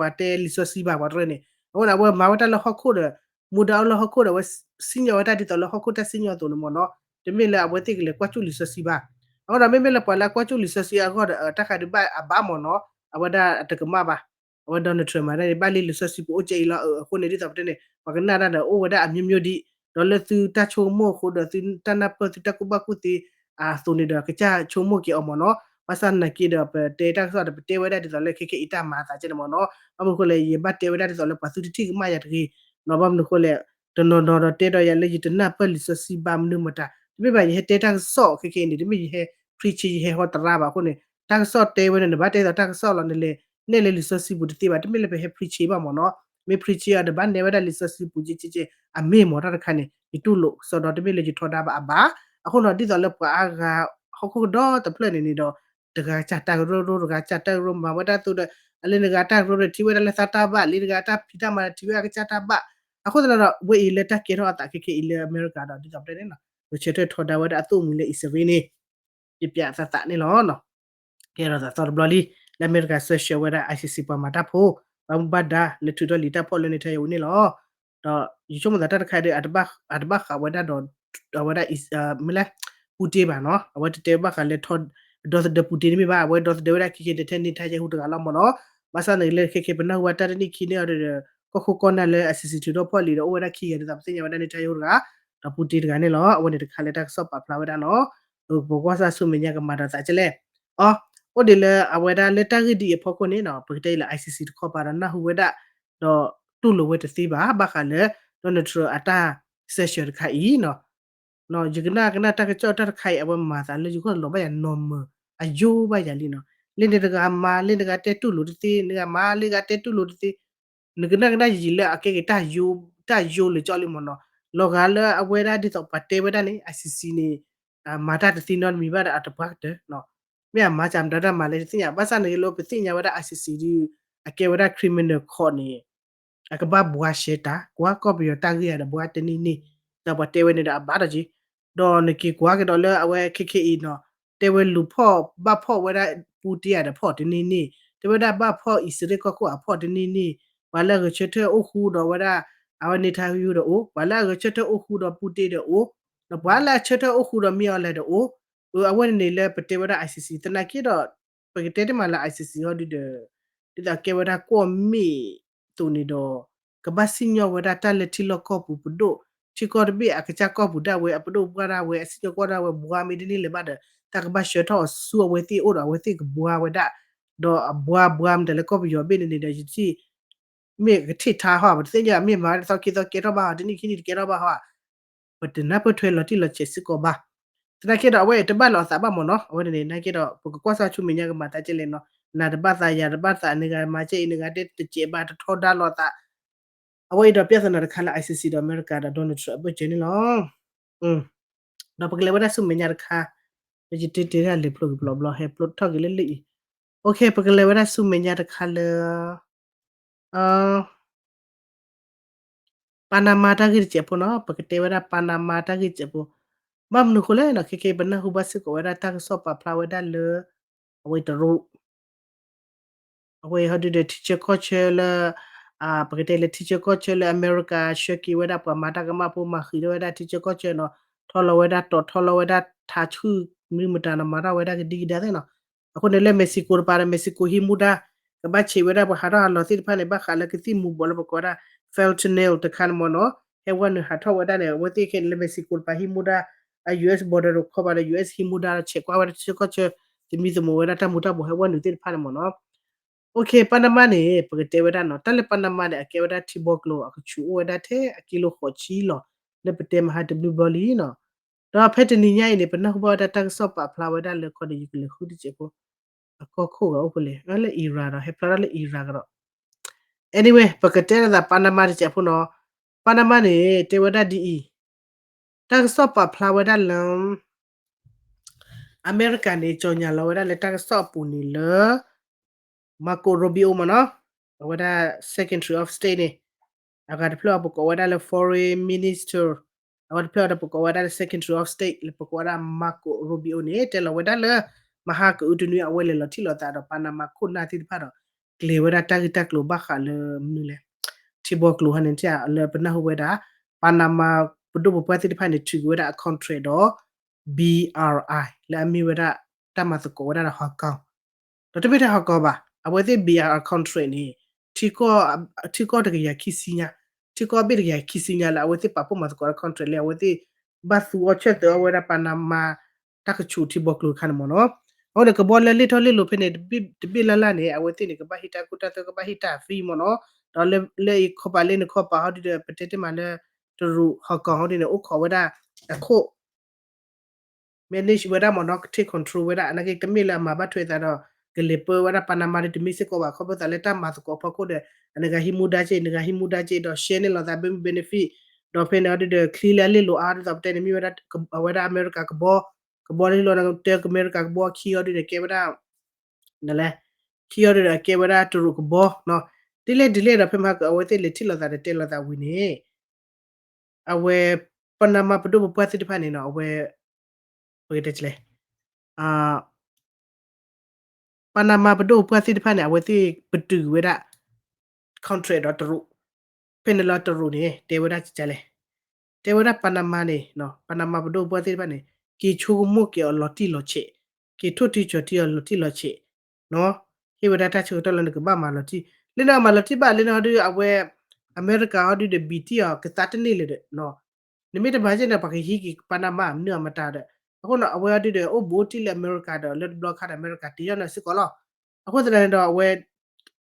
ၤတဲလံာ်စီဆှံဘၣ်ပှၤတရၢန့ၣ် အဃိန့ၣ် အဝဲမၤဝဲတၢ်လၢဟီၣ်ခိၣ်ဒီး မူဒါအိၣ်လၢဟီၣ်ခိၣ်ဒီး အဝဲစံၣ်ညီၣ်ဝဲတၢ်ဒ်သိးလၢဟီၣ်ခိၣ်တၢ်စံၣ်ညီၣ်အသိးန့ၣ်မ့ၢ်နီၤ တမ့ၢ်လၢအဝဲသ့ၣ်ကလဲၤကွၢ်ကၠိလံာ်စီဆှံဘၣ် အဃိဒီးမ့မ့ၢ်လၢပှၤလၢအကွၢ်ကၠိလံာ်စီဆှံအဂီၢ်ဒီး တၢ်ဃးဒုးဘၣ်အဘၣ်မ့ၢ်နီၤ အဝဲဒၣ်အတကမၣ်ဘၣ် အဝဲ Donald Trump မၤတၢ်န့ၣ် ဘၣ်လံလံာ်စီဆှံပအိၣ်ကဲအံၤလီၤ အဃိန့ၣ် ဒ်သိးပတဲန့ၣ် ပှၤကနၣ်တၢ်ဒီး အိၣ်ဝဲဒၣ်အမျိုးမျိုးဒံး ဒီးလၢသုတၢ်ဆိကမိၣ်အဃိဒီး သုတၢ်နၢ်ပၢၢ် သုတၢ်ကူၣ်ဘၣ်ကူၣ်သ့အသိးန့ၣ်ဒီး ကစၢ်ဆိကမိၣ်က့ၤအီၤမ့ၢ်နီၤ ဘၣ်ဆၣ်သနာ်က့ဒီး ပတဲတၢ်ကစီၣ်ဒီး ပတဲဝဲဒၣ်ဒ်သိးလၢခဲခဲအံၤတၢ်မၤအသးကဲန့ၣ်မ့ၢ်နီၤ. ဘၣ်မနုၤအဃိလဲၣ် ယဘၣ်တဲဝဲဒၣ်ဒ်သိးလၢပှၤသုတထံၣ်ကမၣ်ယၤတဂ့ၤနီၤ. ဘၣ်မနုၤအဃိလဲၣ် တနီၤနီၤဒီးတဲဒီးယၤလၢယတနၢ်ပၢၢ်လံာ်စီဆှံဘၣ်မနုၤမတၤ တမ့ၢ်ဘၣ် ယဟဲတဲတၢ်ကစီၣ်ခဲခဲအံၤန့ၣ် တမ့ၢ်ယဟဲ preach ယဟဲဟီတရါဘၣ်အဃိန့ၣ် တၢ်ကစီၣ်တဲဝဲန့ၣ် နဘၣ်တဲသိးတၢ်ကစီၣ်လီၤ နလဲၤနဲၣ်လၢလံာ်စီဆှံပူၤတသ့ဘၣ် တမ့ၢ်လၢပဟဲ preach ဘၣ်မ့ၢ်နီၤ. မ့ၢ် preach အီၤဒီးဘၣ်နဲၣ်ဝဲဒၣ်လံာ်စီဆှံပူၤကဲကဲကဲ အမ့ၢ်မ့ၢ်တၢ်တခါန့ၣ် ယတူၢ်လိာ်ကစီဒီတမ့ၢ်လၢယထီဒါဘၣ်အဘၣ်. အဃိနီၤ ဒ်သိးလၢပှၤအါဂၤ ဟီၣ်ခိၣ်ကဒီတဖျၢၣ်န့ၣ်န့ၣ်ဒီး တဂၤကၢ်တၢ်ကရၢကရိ တဂၤကၢ်တၢ်ကရၢ မၤဝဲဒၣ်သိးဒီး အလၢနဂၤတၢ်ကရၢဒီးထံၣ်ဝဲဒၣ်လၢသးတၢ်ဘၣ် လၢနဂၤတၢ်ဖံးတၢ်မၤဒီးထံၣ်ဝဲအကစၢ်တၢ်ဘၣ်. အဃိသတးဒီး ဝဲအံၤလၢတၢ်ကဲထီၣ်အသးခဲခဲအံၤလၢ America ဒီး ဒ်သိးပတဲန့ၣ်နီၤ ဂဲၤဆၢထၢၣ်ထီဒါဝဲဒၣ်အသိၣ်မှံၤလၢအံၣ်စရ့လးန့ၣ် ပျးပျးသးသးန့ၣ်လီၤ. ကဲထီၣ်သးသီတဘျီလံ လၢအမဲရကၤ sanction ဝဲဒၣ် ICC ပှၤမၤတၢ်ဖိ ဘၣ်မူဘၣ်ဒါလၢထုးထီၣ်လံာ်တၢ်ဖီၣ်လၢ Netanyahu န့ၣ်လီၤ. ဒီးယဆိကမိၣ်သးတၢ်တခါဒီး အတဘၣ်ဃးဝဲဒၣ်ဒီး အဝဲဒၣ် မ့ၢ်လဲၣ် Putin ဘၣ်နီၤ အဝဲတတဲဘၣ်ဃးလၢ ဒီသဒၢ Putin တမ့ၢ်ဘၣ် အဝဲဒီသဒၢဝဲဒၣ်ခဲခဲန့ၣ်ထဲ Netanyahu တဂၤလီၤမ့ၢ်နီၤ. ဘၣ်ဆၣ်န့ၣ်လၢခဲခဲပနၢ်ဟူဘၣ်တၢ်တနံၣ်ခံန့ၣ်ဒီး ကီၢ်ခိၣ်ကီၢ်နၢ်လၢ ICC ထုးထီၣ်ဖီၣ်လံာ်ဒီးအိၣ်ဝဲဒၣ်ခံဂၤဒ်သိးပသ့ၣ်ညါဝဲဒၣ် Netanyahu တဂၤ ဒီး Putin တဂၤန့ၣ်လီၤ. အဝဲန့ၣ်တခါလၢတၢ်ကစီၣ်ပာ်ဖျါဝဲဒၣ်နီၤ ပကွၢ်စၢ်ဆူမဲာ်ညါကမၤဒီးသးကဲလဲၣ် အီ အိၣ်ဒံးလၢအဝဲဒၣ်လၢတၢ်ဂ့ၢ်ဒ်အံၤအဖီခိၣ်န့ၣ်နီၤ ပကတဲအံၤလၢ ICC တခီပၤဒီးနၢ်ဟူဝဲဒၣ် ဒီးတူၢ်လိာ်ဝဲတသ့ဘၣ် ဘၣ်ဃးလၢ Donald Trump အတၢ် sanction တခါအံၤနီၤ ယကနၣ်ကနၣ်တၢ်ကစီၣ်တၢ်တခါအံၤ အဝဲမၤသးလၢယဂီၢ်လီၤဘၣ်ယၤနီၢ်မၢၤ အယိဘၣ်ယၤလံနီၤ. လၢန့ၣ်တဂၤမၤ လၢနဂၤတဲတူၢ်လိာ်တသ့ နဂၤမၤ လၢဂၤတဲတူၢ်လိာ်တသ့ နကနၣ်ကနၣ်ယံာ်လၢအကဲက့ၤ တၢ်ယိလၢကၠီလံမ့ၢ်နီၤ. လီၤဂာ်လၢအဝဲဒၣ်ဒ်သိးပှၤတဲဝဲဒၣ်န့ၣ် ICC န့ၣ် မၤတၢ်တသ့နီတမံၤဘၣ်ဒီးအတပှၢ်ကတၢၢ် မ့ၢ်အမၤစၢ်မတၤတၢ်မၤလဲၣ်တသ့ၣ်ညါ ဘၣ်ဆၣ်န့ၣ်လၢပသ့ၣ်ညါဝဲဒၣ် ICC ဒ် အကဲဝဲဒၣ် criminal court န့ၣ် အကဘၣ်ဘှါရှဲတၢ် ကွၢ်ကီၢ်ပယီၤတၢ်ဂ့ၢ်အံၤဒီးဘှါတနံၤန့ၣ် ဒီးပှၤတဲဝဲန့ၣ်ဒီးအဘၣ်ဒီးက့ၤ ဒီးနက့ၤကွၢ်ကဒီးလၢအဝဲခဲခဲအံၤနီၤ တဲဝဲလူၤဖီၣ်ဘၣ်ဖီၣ်ဝဲဒၣ် Putin ဒီးဖီၣ်တနံၤန့ၣ် တဲဝဲဒၣ်ဘၣ်ဖီၣ်အံၣ်စရ့လးကီၢ်ခိၣ်အဖီၣ်တနံၤန့ၣ် ပှၤလၢအဂဲၤဆၢထၢၣ်အိၣ်ဃူဒီးဝဲဒၣ် အဝဲ Netanyahu ဒီးအိၣ် ပှၤလၢအဂဲၤဆၢထၢၣ်အိၣ်ဃူဒီး Putin ဒီးအိၣ် ဒီးပှၤလၢအဆၢထၢၣ်အိၣ်ဃူဒီး မ့ၢ်အီၤလဲၣ်ဒီးအိၣ် အဝဲန့ၣ်န့ၣ်လၢပတဲဝဲဒၣ် ICC သနာ်က့ဒီး ပကတဲတမံၤလၢ ICC ဟီဒုဒီး ဒ်သိးကဲဝဲဒၣ်ကွီၢ်မ့ၣ်အသိးန့ၣ်ဒီး ကဘၣ်စံၣ်ညီၣ်ဝဲဒၣ်တၢ်လၢထံလီၢ်ကီၢ်ပူၤပဒိၣ် ထံကီၢ်တဘ့ၣ်အကစၢ်ကီၢ်ပူၤဒၣ်ဝဲ အပဒိၣ်ပှၢ်ဒၣ်ဝဲ အစံၣ်ညီၣ်ကွီၢ်ဒၣ်ဝဲ ဘှါမ့ၢ်တန့ၢ်လၢၤဘၣ်ဒီး တၢ်ကဘၣ်ဆှၢထီၣ်အီၤဆူအဝဲသ့ၣ်အိၣ်ဒီးအဝဲသ့ၣ်ကဘှါဝဲဒၣ် ဒီးအဘှါဘှါမတၤလၢကီၢ်ပယီၤဘ့ၣ်န့ၣ်န့ၣ်ဒီး ယထံၣ် မ့ၢ်ကထံၣ်ထါဟီ ပတသ့ၣ်ညါ မ့ၢ်မၤတသီခံသီကဲထီၣ်ဘၣ်ဟီ တနံၣ်ခံနံၣ်တကဲထီၣ်ဘၣ်ဟီ ပတနၢ်ပၢၢ်ထွဲလီၤတံၢ်လီၤဆဲးစ့ၢ်ကီးဘၣ်. သနာ်က့ဒီး အဝဲတဘၣ်လီၤအသးဘၣ်မ့ၢ်နီၤ အဝဲန့ၣ် သနာ်က့ဒီး ပကကွၢ်စၢ်ဆူမဲာ်ညါကမၤသးကဲလဲၣ်နီၤ နၤတဘၣ်သး ယၤတဘၣ်သး နဂၤမၤကဲအံၤ နဂၤတဲတစဲးဘၣ် တထီဒါလီၤအသး အဝဲအံၤဒီး ပြဿနာ တခါလၢ ICC ဒီးအမဲရကၤဒီး Donald Trump အဘၢၣ်စၢၤန့ၣ်လီၤ. ဒီးပကလဲၤဝဲဒၣ်ဆူမဲာ်ညါတခါ ယတ့တ့ဒၣ်လဲာ်ဖျိကဖျိဘျီ ဟဲဖျိထီၣ်က့ၤလၢလၢအံၤ ပကလဲၤဝဲဒၣ်ဆူမဲာ်ညါတခါလၢ Panama တၢ်ဂ့ၢ်တစဲးဖိနီၤ ပကတဲဝဲဒၣ် Panama တၢ်ဂ့ၢ်တစဲးဖိ ဘၣ်မနုၤအဃိလဲၣ်နီၤ ခဲခဲအံၤ ပနၢ်ဟူဘၣ်စ့ၢ်ကီးဝဲဒၣ်တၢ်ကစီၣ်ပာ်ဖျါဝဲဒၣ်လၢ အဝဲတရူး အဝဲဟီဒုဒီး ထံဆၢကီၢ်ဆၢလၢ ပကတဲလၢထံဆၢကီၢ်ဆၢလၢအမဲရကၤဆှၢက့ၤဝဲဒၣ်ပှၤမၤတၢ်ကမၣ်ဖိ မၤဃံးထီၣ်ဝဲဒၣ်ထံဆၢကီၢ်ဆၢနီၤ ထီလီၤဝဲဒၣ်တီၤ ထီလီၤဝဲဒၣ်ထးဆူၣ် မနုၤမတၤနီၤ မၤထီၣ်ဝဲဒၣ်ကဒံကဒါသ့ၣ်နီၤ. အဃိန့ၣ်လၢ Mexico တပၤဒီး Mexico ဟံးမူဒါ ကဘၣ်ဆံးဝဲဒၣ်ပှၤဟးထီၣ်ဟးလီၤသ့ၣ်တဖၣ်န့ၣ် ဘၣ်ဃးလၢကသံၣ်မူၤဘှီးလၢပကိးဝဲဒၣ် fentanyl တခါန့ၣ်မ့ၢ်နီၤ ဟဲဝဲနုာ်ဟးထီၣ်ဝဲဒၣ်န့ၣ် အဝဲသ့ၣ်ခဲအံၤလၢ Mexico တပၤဟံးမူဒါ အ US border တခီပၤဒီး US ဟံးမူဒါဒီး ဆဲးကွၢ်ဝဲဒၣ်ထံဆၢကီၢ်ဆၢ သမံသမိးဝဲဒၣ်တၢ်မူၤတၢ်ဘှီးဟဲဝဲနုာ်သ့ၣ်တဖၣ်န့ၣ်မ့ၢ်နီၤ Panama န့ၣ် ပကတဲဝဲဒၣ်နီၤ တၢ်လၢ Panama န့ၣ် အကဲဝဲဒၣ်ထံဘီကျိၤ အကဆူးအိၣ်ဝဲဒၣ်ထဲအကံလိာ်ဃိးဆံလီၤ လၢပတဲမဟါတဘျုးဘျီလံနီၤ. ဒီးဖဲတနံၤညါအံၤန့ၣ် ပနၢ်ဟူဘၣ်ဝဲဒၣ်တၢ်ကစီၣ်ပာ်ဖျါဝဲဒၣ်လၢခီဒီး ယကလဲၤဃုတစဲးဖိ အကီၢ်ခိၣ်ဂၤအိၣ်ဖဲလဲၣ် လၢ Iran ဒီး ဟဲဖျါထီၣ်လၢ Iran ကဒီး anyway ပကတဲလိာ်သး Panama တစဲးဖိနီၤ Panama န့ၣ် တဲဝဲဒၣ်ဒ်အံၤ တၢ်ကစီၣ်ပာ်ဖျါဝဲဒၣ်လၢ အမဲရကၤန့ၣ် ကြေညာလီၤဝဲဒၣ်လၢတၢ်ကစီၣ်အပူၤန့ၣ်လၢ Marco Rubio မ့ၢ်နီၤ အဝဲဒၣ် Secretary of State န့ၣ် အဂၤတဖျၢၣ်အီၤပကိးဝဲဒၣ်လၢ Foreign Minister အဝဲတဖျၢၣ်အီၤဒီးပကိးဝဲဒၣ်လၢ Secretary of State လၢပကိးဝဲဒၣ် Marco Rubio န့ၣ် တဲလီၤဝဲဒၣ်လၢ မဟါကအုတနွံအဝဲလဲၤလီၤထံၣ်လိာ်သးဒီး Panama ခိၣ်နၢ်သ့ၣ်တဖၣ်ဒီး ကျဲၤဝဲဒၣ်တၢ်ဂ့ၢ်တၢ်ကျိၤဘၣ်ဃးလၢမနုၤလဲၣ် ထံဘီကျိၤဟါန့ၣ် လၢပနၢ်ဟူဝဲဒၣ် Panama ပဒိၣ်ပပှၢ်သ့ၣ်တဖၣ်န့ၣ် ထုးက့ၤဝဲဒၣ်အ contract ဒီး ဘီအါအါ လၢအမ့ၢ်ဝဲဒၣ် တၢ်မၤသကိးဝဲဒၣ်ဒီး Hong Kong ဒီးတမ့ၢ်ထဲ Hong Kong ဘၣ် အဝဲသ့ၣ် ဘီအါအါ contract န့ၣ် ထံကီၢ်တကယၤခံဆံညါ ထံကီၢ်ဘ့ၣ်တကယၤခံဆံညါလၢအဝဲသ့ၣ်ပာ်ဖှိၣ်မၤသကိးဒီး contract လၢအဝဲသ့ၣ် ဘၣ်သူအီၤဆၢၣ်သၢအီၤဝဲဒၣ် Panama တၢ်ကဆူးထံဘီကျိၤတခါန့ၣ်မ့ၢ်နီၤ အဃိန့ၣ် ကဘီလၢလ့ၣ်ထီၣ်လ့ၣ်လီၤဖဲန့ၣ် တဘ့ၣ်လၢ်လၢ်န့ၣ် အဝဲသ့ၣ်န့ၣ် ကဘၣ်ဟ့ၣ်တၢ်ကူၣ်တၢ်သၢ ကဘၣ်ဟ့ၣ်တၢ်အfreeမ့ၢ်နီၤ. ဒီးလၢအံၤခီပၤလၢန့ၣ်ခီပၤဟီဒုဒီး ပတဲတ့ၢ်မးလၢ တရူး Hong Kong ဟီဒုန့ၣ် အိၣ်ခိးဝဲဒၣ်အခိၣ် manage ဝဲဒၣ်မ့ၢ်နီၤ, take control ဝဲဒၣ် နာ်က့ တမ့ၢ်လၢအမၤဘၣ်ထွဲသးဒီး ကလဲၤပၢဝဲဒၣ် Panama ဒီးတမ့ၢ်စ့ၢ်ကီးဘၣ် ခီဖျိသးလၢတၢ်မၤသကိးအဖီခိၣ်ဒီး အနဂၤဟံးမူဒါက့ နဂၤဟံးမူဒါက့ ဒီး share န့ၢ်လိာ်သး ဘၣ်မုၢ်ဘၣ်နဖံး, ဒီးဖဲန့ၣ်ဟီဒုဒီး ချံလၢအလ့ၣ်လိၤအါဒ်သိးပတဲန့ၣ် မ့ၢ်ဝဲဒၣ် အဝဲဒၣ်အမဲရကၤကဘီ, ကဘီလၢလီၤ တၢ်ကမဲရကၤကဘီခံဟီဒုဒီးကဲဝဲဒၣ် နလဲၣ်, ခံဟီဒုဒီးကဲဝဲဒၣ်တရူးကဘီနီၤ, ဒ်လဲၣ်ဒ်လဲၣ်ဒီး ဖဲမဟါကအဝဲသ့ၣ်လဲၤထံၣ်လိာ်သးဒီးတဲလိာ်သးဝံၤန့ၣ် အဝဲ Panama ပဒိၣ်ပပှၢ်သ့ၣ်တဖၣ်န့ၣ်နီၤ အဝဲ ပကတဲလဲၣ် Panama ပဒိၣ်ပပှၢ်သ့ၣ်တဖၣ်န့ၣ် အဝဲသ့ၣ်ပတုာ်ဝဲဒၣ် contract ဒီးတရူး, ဖဲန့ၣ်လီၤတရူးန့ၣ် တဲဝဲဒၣ်လဲၣ်, တဲဝဲဒၣ် Panama န့ၣ် Panama ပဒိၣ်ပပှၢ်သ့ၣ်တဖၣ်န့ၣ် က့ၤဆိကမိၣ်က့ၤအီၤလီၤတံၢ်လီၤဆဲး, က့ၤထိၣ်တံၢ်ကၠီၤတံၢ်အီၤလီၤတံၢ်လီၤဆဲး ဟ့ၣ်ဝဲဒၣ်တၢ်ဆၢကတီၢ်လၢနကဘၣ်မၤလီၤတံၢ်, လၢနမၤလီၤတံၢ်ဘၣ်လၢနဟီဒု အဝဲ အမဲရကၤဟီဒုဒီး ဘံၣ်တံၢ်အီၤကသါတန့ၢ်လၢၤဒီး နမ့ၢ်တမၤကဲန့ၣ် ပှၤကဟံးက့ၤ Panama မနုၤအမတၤဒီး, အဃိန့ၣ် အဝဲဟီဒုဒီး အိၣ်ဘူးအိၣ်တံၢ်လၢအမဲရကၤဒီး လၢတဘျီခါဒီး အမဲရကၤတ့ထီၣ်န့ၢ်စ့ၢ်ကီးလီၤ. အဃိသတးန့ၣ်ဒီး အဝဲ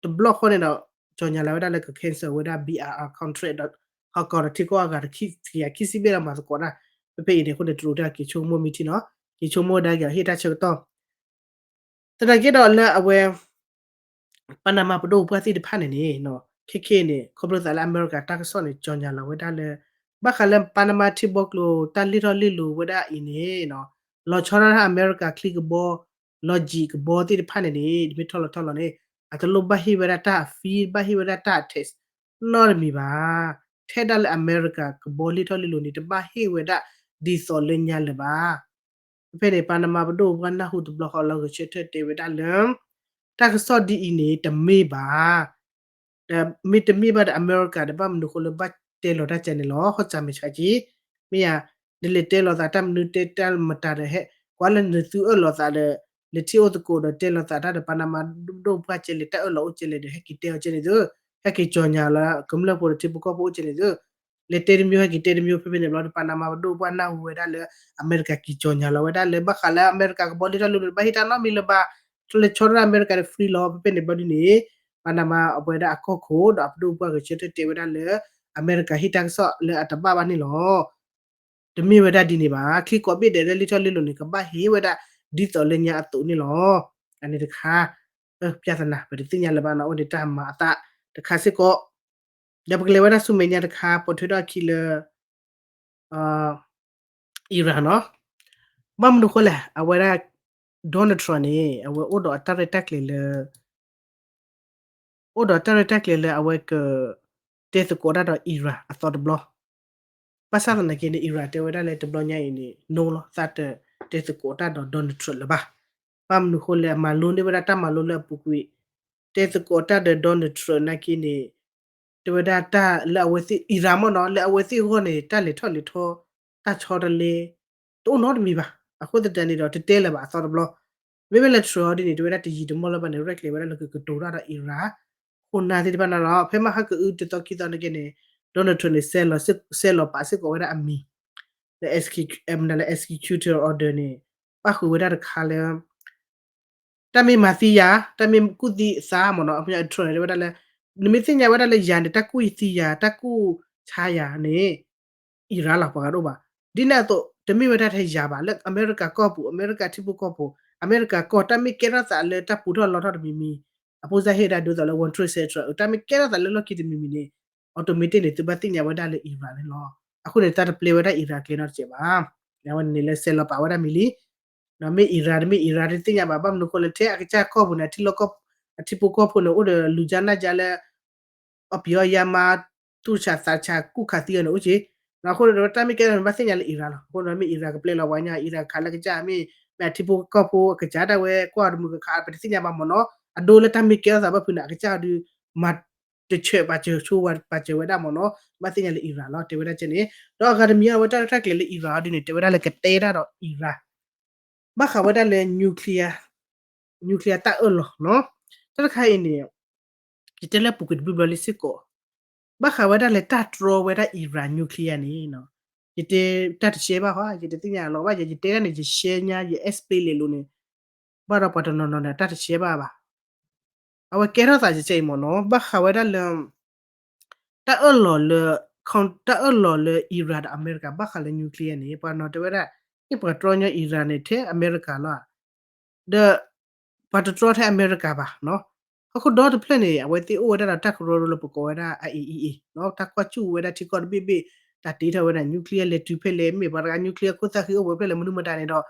တဘျီဃီန့ၣ်ဒီး ကၠီၣ်ညါလီၤဝဲဒၣ်လၢက cancel ဝဲဒၣ် ဘံၣ်အၣ်အၣ် contract ဒီး ဟီၣ်ကီၢ်ဒီးထံကီၢ်အဂၤတခံကယၤခံဆံဘ့ၣ်လီၤမၤသကိးတၢ်, ဖဲဖဲအံၤန့ၣ်အဃိန့ၣ် တရူးတၢ်က့ၤဆိကမိၣ်မံထံနီၤ, က့ၤဆိကမိၣ်ဝဲဒၣ်က့ၤဟ့ၣ်တၢ်ဆၢကတီၢ် သနာ်က့ဒီးလၢအဝဲ Panama ပဒိၣ်ပပှၢ်သ့ၣ်တဖၣ်န့ၣ်န့ၣ် ခဲခဲအံၤန့ၣ် ခီဖျိသးလၢအမဲရကၤတၢ်ကစီၣ်န့ၣ် ကၠီၣ်ညါလီၤဝဲဒၣ်လၢ ဘၣ်ဃးလၢ Panama ထံဘီကျိၤ တၢ်လ့ၣ်ထီၣ်လ့ၣ်လီၤဝဲဒၣ်အံၤန့ၣ် လီၤဆီဒၣ်တၢ်အမဲရကၤချံကဘီ လီၤယံၤကဘီသ့ၣ်တဖၣ်န့ၣ်န့ၣ် တမ့ၢ်ထီၣ်လီၤထီၣ်လီၤန့ၣ် အတလိၣ်ဘၣ်ဟ့ၣ်ဝဲဒၣ်တၢ်အfree ဘၣ်ဟ့ၣ်ဝဲဒၣ်တၢ်အtaxနီတမံၤဘၣ်. ထဲဒၣ်လၢအမဲရကၤကဘီလ့ၣ်ထီၣ်လ့ၣ်လီၤန့ၣ် တဘၣ်ဟ့ၣ်ဝဲဒၣ်ဒ်သိးလၢညါလၢၤဘၣ်. ဖဲဖဲန့ၣ် Panama ပဒိၣ်ပပှၢ်နၢ်ဟူတဘျီဃီလၢဂဲၤဆၢထၢၣ်တဲဝဲဒၣ်လၢ တၢ်ကစီၣ်ဒ်အံၤန့ၣ် တမ့ၢ်ဘၣ် ဒီးမ့တမ့ၢ်ဘၣ်ဒီး အမဲရကၤဒီး ဘၣ်မနုၤဃိလၢဘၣ်တဲလီၤတၢ်ကဲန့ၣ်လီၤ. ဟီၣ်စၢ်မဲာ်ဆှးက့ၤ မ့ၢ်ဧါ, နလဲၤတဲလီၤသးတၢ်မနုၤတဲတၢ်မတၤဒီး ဟဲကွၢ်လၢနသုအၢၣ်လီၤသးဒီး လဲၤထံၣ်အိၣ်သကိးဒီးတဲလီၤသးတၢ်ဒီး Panama ဒိၣ်ပှၢ်ကဲလဲၣ် တၢ်အၢၣ်လီၤအိၣ်ကဲလဲၣ်ဒီး ဟဲက့ၤတဲအီၤကဲန့ၣ်သု, ဟဲက့ၤကၠီၣ်ညါလၢကမျၢၢ်ဖိဒီးထံဖိကီၢ်ဖိအိၣ်ကဲန့ၣ်သု, လဲၤတဲတမံၤဟဲက့ၤတဲတမံၤ ဖဲဖဲန့ၣ်ဘျီဒီး Panama ပဒိၣ်ပှၢ်နၢ်ဟူဝဲဒၣ်လၢ အမဲရကၤက့ၤကၠီၣ်ညါလီၤဝဲဒၣ်လၢ ဘၣ်ဃးလၢအမဲရကၤကဘီလ့ၣ်ထီၣ်လ့ၣ်လီၤန့ၣ် ဘၣ်ဟ့ၣ်တၢ်နီတမံၤလၢၤဘၣ်, လၢဆီဒၣ်တၢ်အမဲရကၤန့ၣ် free လီၤ. ဖဲဖဲန့ၣ်ဘျီဒ်န့ၣ် Panama အဝဲဒၣ်အကီၢ်ခိၣ်ဒီးအပဒိၣ်ပှၢ်ဂဲၤဆၢထၢၣ်တဲဝဲဒၣ်လၢ အမဲရကၤဟ့ၣ်တၢ်ကစီၣ်လၢအတဘၣ်ဘၣ်န့ၣ်လီၤ. တမ့ၢ်ဝဲဒၣ်ဒ်န့ၣ်ဘၣ်. ချံကိးဘ့ၣ်ဒဲးလၢလ့ၣ်ထီၣ်လ့ၣ်လီၤန့ၣ် ကဘၣ်ဟ့ၣ်ဝဲဒၣ်ဒ်သိးလၢညါအသိးန့ၣ်လီၤ. အန့ၣ်တခါ ပြဿနာ ပတသ့ၣ်ညါလၢၤဘၣ်နီၤ အိၣ်ဒံးတၢ်မၤအသးတခါစ့ၢ်ကီး, ဒီးပကလဲၤဝဲဒၣ်ဆူမဲာ်ညါတခါ ပိာ်ထွဲထီၣ်အခံလၢ Iran နီၤ. ဘၣ်မနုၤဃိလဲၣ် အဝဲဒၣ် Donald Trump န့ၣ် အဝဲအိၣ်ဒီးအတၢ်ရဲၣ်တၢ်ကျဲၤလၢ အိၣ်ဒီးတၢ်ရဲၣ်တၢ်ကျဲၤလၢအဝဲက တဲသကိးတၢ်ဒီး Iran အသီတဘျီ, ဘၣ်ဆၣ်သနာ်က့န့ၣ် Iran တဲဝဲဒၣ်လၢတဘျီညါအံၤန့ၣ် no လီၤ သးတတဲသကိးတၢ်ဒီး Donald Trump လၢၤဘၣ်. ဘၣ်မနုၤဃိလဲၣ် အမၤလိန့ၢ်ဝဲဒၣ်တၢ်မၤလိလၢအပူၤကွံာ်, တဲသကိးတၢ်ဒီး Donald Trump နာ်က့န့ၣ် တဲဝဲဒၣ်တၢ်လၢအဝဲသ့ၣ် Iran မ့ၢ်နီၤ လၢအဝဲသ့ၣ်အဂီၢ်န့ၣ် တၢ်လဲၤထီၣ်လဲၤထီ တၢ်ဆီတလဲ တအိၣ်နီတမံၤဘၣ်. အဃိသတးန့ၣ်ဒီး တတဲလၢၤဘၣ်အသီတဘျီ. မ့မ့ၢ်လၢ Trump ဒ်န့ၣ် တဲဝဲဒၣ်တယံာ်တမီၢ်လၢၤဘၣ်န့ၣ် ရဲၣ်ကျဲၤဝဲဒၣ်လၢကကတိၤတၢ်ဒီး Iran ခိၣ်နၢ်သ့ၣ်တဖၣ်န့ၣ်လီၤ. ဖဲမဟါကအုတသီခံသီနာ်က့န့ၣ် Donald Trump န့ၣ် စဲးလီၤပာ်စ့ၢ်ကီးဝဲဒၣ်အမံၤ လၢ execu- မနုၤလၢ executive order န့ၣ် ပၣ်ဃုာ်ဝဲဒၣ်တခါလၢ တၢ်မ့ၢ်မၤသံယၤ တၢ်မ့ၢ်ကူၣ်သံသးမ့ၢ်နီၤ အ Trump န့ၣ် တဲဝဲဒၣ်လၢ နမ့ၢ်သ့ၣ်ညါဝဲဒၣ်လၢယၤန့ၣ် တၢ်ကူၣ်ယသံယၤ တၢ်ကူၣ်ဆါယၤန့ၣ် Iran လီၤ ပှၤဂၤတအိၣ်ဘၣ်. ဒ်န့ၣ်အသိး တမ့ၢ်ဝဲဒၣ်ထဲယၤဘၣ် လၢအမဲရကၤကီၢ်ပူၤ အမဲရကၤထံဖိကီၢ်ဖိ အမဲရကၤကီၢ် တၢ်မ့ၢ်ကဲထီၣ်သးလၢတၢ်ပူၤထီၣ်လီထီၣ်တမံၤမံၤ အဖိစၢ်ဟ့ၣ်ဒၣ်ဒ်သိးလၢ World Trade Center တၢ်မ့ၢ်ကဲထီၣ်သးလၢလီၢ်ခံတမံၤမံၤန့ၣ် automatic န့ၣ် သုဘၣ်သ့ၣ်ညါဝဲဒၣ်လၢ Iran န့ၣ်လီၤ. အဃိန့ၣ် တၢ်တပျဲဝဲဒၣ် Iran ကျဲနီတစဲးဘၣ်. အဝဲန့ၣ်လၢစဲးလီၤပာ်ဝဲဒၣ်မံၤလံ ဒီးမ့ၢ် Iran တမ့ၢ် Iran တသ့ၣ်ညါဘၣ် ဘၣ်မနုၤဃိလၢထဲအကစၢ်ကီၢ်ပူၤန့ၣ် အထံလီၢ်ကီၢ် အထံဖိကီၢ်ဖိန့ၣ် အိၣ်ဒီးလူၤကၢ်နၢ်ကၢ်လၢ အီၣ်ပံၤအီၣ်ယါမါ သူၣ်ဆးသးဆးကူၣ်ခးသံအီၤန့ၣ်အိၣ်က့ၤ. အဃိန့ၣ်ဒီးတၢ်မ့ၢ်ကဲထီၣ်န့ၣ် ဘၣ်သ့ၣ်ညါလၢ Iran လီၤ. အဃိန့ၣ်မ့ၢ် Iran ကပျဲလီၤပှၤကညီ Iran ခးလၢကစၢ် မ့ၢ် မ့ၢ်အထံဖိကီၢ်ဖိအကစၢ်ဒၣ်ဝဲ ကွၢ်တမုာ်ကခး ပတသ့ၣ်ညါဘၣ်မ့ၢ်နီၤ. အဒိလၢတၢ်မ့ၢ်ကဲထီၣ်သးဘၣ်ဖုးန့ၣ် အကစၢ်အီၤဒုး မၤတဆၢပာ်စၢၤဆိဝဲပာ်စၢၤဝဲဒၣ်မ့ၢ်နီၤ. ဘၣ်သ့ၣ်ညါလၢ Iran လီၤ တဲဝဲဒၣ်ကဲန့ၣ်. ဒီးအဂၤတမံၤ အဝဲတၢ်ရဲၣ်တၢ်ကျဲၤလၢ Iran အီၤဒ်န့ၣ် တဲဝဲဒၣ်လၢကတဲတၢ်ဒီး Iran ဘၣ်ဃးဝဲဒၣ်လၢ nuclear, nuclear တၢ်အၢၣ်လီၤနီၤ. တၢ်တခါအံၤန့ၣ် ယတဲလၢပူၤကွံာ်တဘျုးဘျီလံစ့ၢ်ကီး, ဘၣ်ဃးဝဲဒၣ်လၢတၢ်တြီဝဲဒၣ် Iran nuclear န့ၣ်, ယတဲတၢ်တရှဲဘၣ်ဟီ, ယတသ့ၣ်ညါလီၤဘၣ်, ယတဲဒၣ်န့ၣ် ယရှဲညါ ယ explain လဲၤလိၤန့ၣ်, ဘၣ်ဒီးပှၤတနီၤနီၤန့ၣ် တၢ်တဆဲးဘၣ်ဘၣ်. အဝဲကဲထီၣ်သးကဲအံၤမ့ၢ်နီၤ ဘၣ်ဃးဝဲဒၣ်လၢ တၢ်အၢၣ်လီၤလၢ တၢ်အၢၣ်လီၤလၢ Iran ဒီးအမဲရကၤ ဘၣ်ဃးလၢ nuclear န့ၣ် ပှၤနီၤတဲဝဲဒၣ် ဟ့ၣ်ပှၤတြီညီ Iran န့ၣ် ထဲအမဲရကၤလီၤဧါ. ဒီး ပှၤတတြီထဲအမဲရကၤဘၣ်နီၤ. ဟီၣ်ခိၣ်ဒီတဖျၢၣ်န့ၣ် အဝဲသ့ၣ်အိၣ်ဝဲဒၣ်ဒီးတၢ်ကရၢကရိလၢပကိးဝဲဒၣ် IAEA နီၤ တၢ်ကွၢ်စူၣ်ဝဲဒၣ်ထံကီၢ်တဘ့ၣ်ဘ့ၣ် တၢ်တ့ထီၣ်ဝဲဒၣ် nuclear လဲၤတုၤဖဲလဲၣ် မ့ၢ်ပှၤတဂၤ nuclear ခိၣ်သၣ်ဃံအိၣ်ဝဲဖျၢၣ်လဲၣ် မနုၤမတၤန့ၣ်ဒီး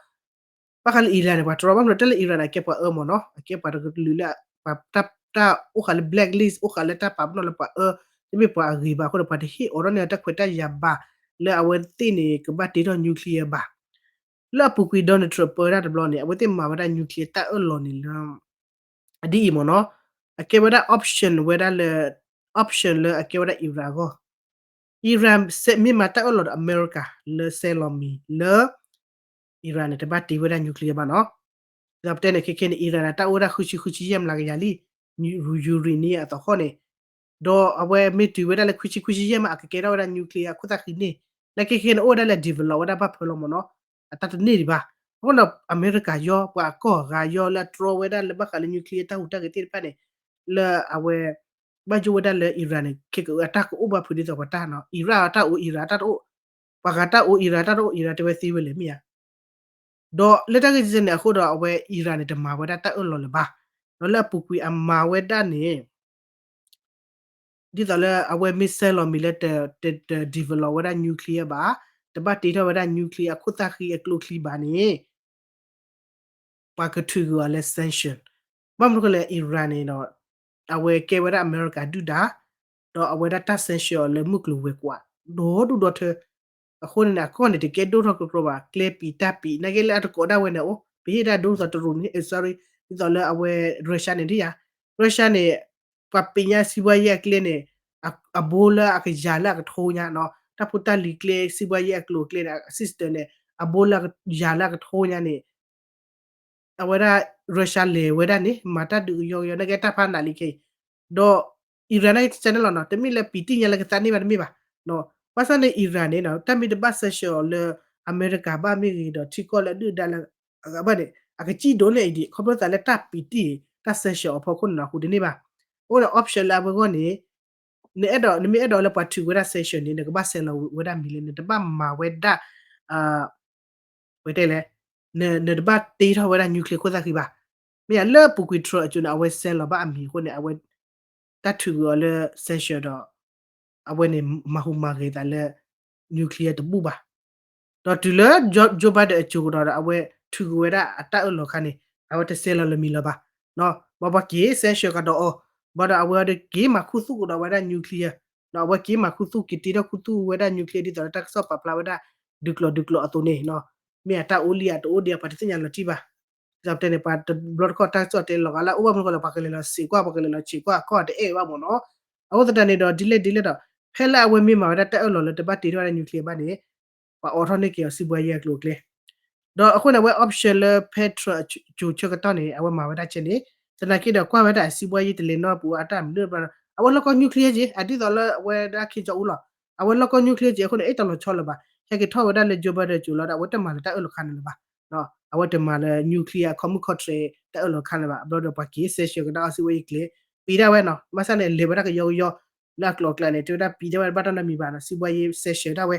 ဘၣ်ဃးလၢ Iran န့ၣ် ပှၤတြီဘၣ်မနုၤ တၢ်လၢ Iran န့ၣ် အကဲပှၤအၢမ့ၢ်နီၤ အကဲပှၤတကလုာ်လၢ ပှၤတၢ် တၢ်အိၣ်ဃာ်လၢ blacklist အိၣ်ဃာ်လၢတၢ်ပာ်ပနီၣ်လၢပှၤအၢ တမ့ၢ်ပှၤအဂ့ၤဘၣ်အဃိဒီး ပှၤတဟ့ၣ်အိးထီၣ်န့ၢ်တၢ်ခွဲးတၢ်ယာ်ဘၣ် လၢအဝဲသ့ၣ်န့ၣ် ကဘၣ်တ့ထီၣ် nuclear ဘၣ်. လၢအပူၤကွံာ် Donald Trump ပၢတၢ်တဘျီန့ၣ် အဝဲသ့ၣ်မၤဝဲဒၣ် nuclear တၢ်အၢၣ်လီၤန့ၣ်လၢ အဒ်အံၤမ့ၢ်နီၤ အကဲဝဲဒၣ် option ဝဲဒၣ်လၢ option လၢအကဲဝဲဒၣ် Iran အဂီၢ် Iran မ့ၢ်မၤတၢ်အၢၣ်လီၤဒီးအမဲရကၤ လၢဆဲးလီၤမံၤလၢ Iran န့ၣ် တဘၣ်တ့ဝဲဒၣ် nuclear ဘၣ်နီၤ. ဒီးပတဲန့ၣ် ခဲခဲန့ၣ် Iran န့ၣ် တၢ်အိၣ်ဝဲဒၣ် ခွံဆံ ခွံဆံယဲၢ်မျးကယၤလံ uranium အသဟီၣ်န့ၣ် ဒီးအဝဲမ့ၢ်တုၤဝဲဒၣ်လၢ ခွံဆံ ခွံဆံယဲၢ်မး အကကဲထီၣ်ဝဲဒၣ် nuclear အခိၣ်သၣ်ဃံန့ၣ် နာ်က့ခဲန့ၣ် အိၣ်ဝဲဒၣ်လၢ develop ဝဲဒၣ်ဘၣ်ဖၢလီၤမ့ၢ်နီၤ အတၢ်တန့ၢ်ဒံးဘၣ်. အဃိဒီး အမဲရကၤယီ ပှၤအကီၢ်အဂၤယီလၢအတြီဝဲဒၣ်လၢဘၣ်ဃးလၢ nuclear တၢ်ဟူးတၢ်ဂဲၤသ့ၣ်တဖၣ်န့ၣ် လၢအဝဲ ဘၣ်ယိၣ်ဝဲဒၣ်လၢ Iran န့ၣ် ခဲကအတၢ်ကအိၣ်ဘၣ်ဖုးဒ်သိးပှၤတၢ်နီၤ Iran တၢ်အိၣ် Iran တၢ်တအိၣ် ပှၤဂၤတၢ်အိၣ် Iran တၢ်တအိၣ် Iran တဲဝဲသ့ဝဲလဲၣ်မ့ၢ်ဧါ. ဒီးလၢတၢ်ဂ့ၢ်ကဲန့ၣ်အဃိဒီး အဝဲ Iran န့ၣ် တမၤဝဲဒၣ်တၢ်အၢၣ်လီၤလၢၤဘၣ်. ဒီးလၢအပူၤကွံာ်အမၤဝဲဒၣ်န့ၣ် ဒ်သိးလၢအဝဲမ့ၢ်ဆဲးလီၤမံၤလၢတ တ တ develop ဝဲဒၣ် nuclear ဘၣ်, တဘၣ်တ့ထီၣ်ဝဲဒၣ် nuclear အခိၣ်သၣ်ဃံအကျိချံဘၣ်န့ၣ် ပှၤကထုးကွံာ်အီၤလၢ sanction. ဘၣ်မနုၤဃိလဲၣ် Iran န့ၣ်ဒီး အဝဲကဲဝဲဒၣ်အမဲရကၤဒုၣ်ဒါ, ဒီးအဝဲဒၣ်တၢ် sanction အီၤလၢမုၢ်ကျိၤဝဲၤကွာ် ဒီဒူၣ်ဒီထၢ. အဃိန့ၣ်န့ၣ် အကီၢ်န့ၣ်တကဲဒိၣ်ထီၣ်ကြီကြီဘၣ်, ကျဲပံးတၢ်ပံး နာ်က့လၢအတကိးဒၣ်ဝဲန့ၣ်အိၣ်, ပဟ့ၣ်တၢ်ဒိၣ်ထီၣ်တရူးန့ၣ် sorry, ဒ်သိးလၢအဝဲ Russia န့ၣ်ဒ်ယါ, Russia န့ၣ် ပှၤပ့ၤညါစံးဘှါယဲၢ်အကျဲန့ၣ် အဘိလၢအကယၤလၢအကထိညါနီၤ, တၢ်ဖိတၢ်လံၤကျဲ စံးဘှါယဲၢ်အကျိၤအကျဲန့ၣ် system န့ၣ် အဘိလၢယၤလၢအကထိညါန့ၣ် အဝဲဒၣ် Russia လဲၤဝဲဒၣ်န့ၣ် မၤတၢ်ဒုးကယီကယီ နာ်က့တၢ်ဖးနးလံခဲအံၤ, ဒီး Iran နာ်က့ channel လီၤနီၤ, တမ့ၢ်လၢပံးတံၢ်ညါလၢကသးန့ၢ်ဘၣ်တမ့ၢ်ဘၣ်, ဘၣ်ဆၣ်န့ၣ် Iran န့ၣ်နီၤ တၢ်မ့ၢ်တဘၣ် sanction အီၤလၢ အမဲရကၤဘၣ်မ့ၢ်ဂ့ၤဒီး ထံကီၢ်လၢအဒုၣ်ဒါလၢ အဘၣ်န့ၣ် အကစံၣ်ဒိၣ်န့ၢ်အံၤဒံး ခီဖျိသးလၢတၢ်ပံးတံၢ် တၢ် sanction အီၤဖီခိၣ်န့ၣ်နီၤ ဟူးတန့ၢ်ဘၣ်. အဃိန့ၣ် option လၢအဝဲဂီၢ်န့ၣ် နအဲၣ်ဒိး နမ့ၢ်အဲၣ်ဒိးလၢပှၤထုးဝဲဒၣ် sanction န့ၣ် နကဘၣ်ဆဲးလီၤဝဲဒၣ်မံၤလၢ နတဘၣ်မၤဝဲဒၣ် ဝဲတဲလဲၣ်, နတဘၣ်တ့ထီၣ်ဝဲဒၣ် nuclear ခိၣ်သၣ်ဃံဘၣ်. မ့ၢ်ယါလၢအပူၤကွံာ် Trump အစိၤန့ၣ် အဝဲဆဲးလီၤဘၣ်အမံၤအဃိန့ၣ် အဝဲ တၢ်ထုးကွံာ်အီၤလၢ sanction ဒီး အဝဲန့ၣ် မၤဟူးမၤဂဲၤသးလၢ nuclear တဘူၣ်ဘၣ်. ဒီးတုၤလၢ Joe Biden အစိၤကဒီးဒီး အဝဲထုးကွံာ်ဝဲဒၣ်အတၢ်အၢၣ်လီၤအခါန့ၣ် အဝဲတဆဲးလီၤလၢၤမံၤလၢၤဘၣ်. ဘၣ်ပှၤက့ၤ sanction ကဒီးအီၤ, ဘၣ်ဒီးအဝဲအံၤက့ၤမၤခူသူၣ်ကဒီးဝဲဒၣ် nuclear, ဒီးအဝဲက့ၤမၤခူသူၣ် က့ၤတ့ထီၣ်ခူသူၣ်ဝဲဒၣ် nuclear ဒ်သိးလၢတၢ်ကစီၣ်ပာ်ဖျါဝဲဒၣ် ဒုးကျိးဒုးကျိးအသိးန့ၣ် မ့ၢ်အတၢ်အိၣ်လံဧါတအိၣ်ဒံးဧါ ပှၤတသ့ၣ်ညါလီၤတံၢ်ဘၣ်. ဒ်သိးပတဲန့ၣ် ပှၤတဘျီတခီၣ်တၢ်ကစီၣ်တဲလီၤဂာ်လၢအအိၣ်ဘၣ်မနုၤဃိလဲၣ် ပှၤကလဲၤလီၤဆံးကွၢ် ပှၤကလဲၤလီၤဆံးကွၢ် အကီၢ်တအဲၣ်ဘၣ်မ့ၢ်နီၤ. အဃိသတးန့ၣ်ဒီး ဒ်လဲၣ်ဒ်လဲၣ်ဒီး ဖဲလၢအဝဲမ့ၢ်မၤဝဲဒၣ်တၢ်အၢၣ်လီၤလၢတဘၣ်တ့ထီၣ်ဝဲဒၣ် nuclear ဘၣ်န့ၣ် ပှၤအိးထီၣ်န့ၢ်က့ၤအီၤ စံးဘှါယဲၢ်အကျိၤအကျဲ ဒီးအဃိန့ၣ် အဝဲ option လၢဖဲ Trump အစိၤဆၢကတီၢ်န့ၣ် အဝဲမၤဝဲဒၣ်ကဲန့ၣ် သနာ်က့ဒီးကွၢ်ဝဲဒၣ်အစံးဘှါယဲၢ်တလဲၤနီတပူၤအတၢ်မနုၤဘၣ် အဝဲလီၢ်ကီၢ် nuclear က့ၤ အဒ်သိးလၢအဝဲဒၣ် Kim Jong Un လီၤ. အဝဲလီၢ်ကီၢ် nuclear က့ၤအဃိန့ၣ် အဲၣ်တလီၤဆီလၢၤဘၣ် ဟဲက့ၤထီၣ်ဝဲဒၣ်လၢ Joe Biden အစိၤလီၤဒီး အဝဲတမၤလၢၤတၢ်အၢၣ်လီၤခါန့ၣ်လၢၤဘၣ် အဝဲတမၤလၢၤ nuclear အခီမုၢ်ခီၣ်ထြဲးတၢ်အၢၣ်လီၤခါန့ၣ်ဘၣ် ဘျီဒီးပှၤက့ၤ sanction ကဒါအီၤစံးဘှါယဲၢ်ကျဲ ပံးဒၣ်ဝဲနီၤ ဘၣ်ဆၣ်န့ၣ် လဲၤဝဲဒၣ်ကယီကယီ လၢအကျိၤအကျဲန့ၣ် တဲဝဲဒၣ်ပံးဒၣ်ဝဲဘၣ်တၢ်နီတမံၤဘၣ်နီၤ စံးဘှါယဲၢ် sanction ဒၣ်ဝဲ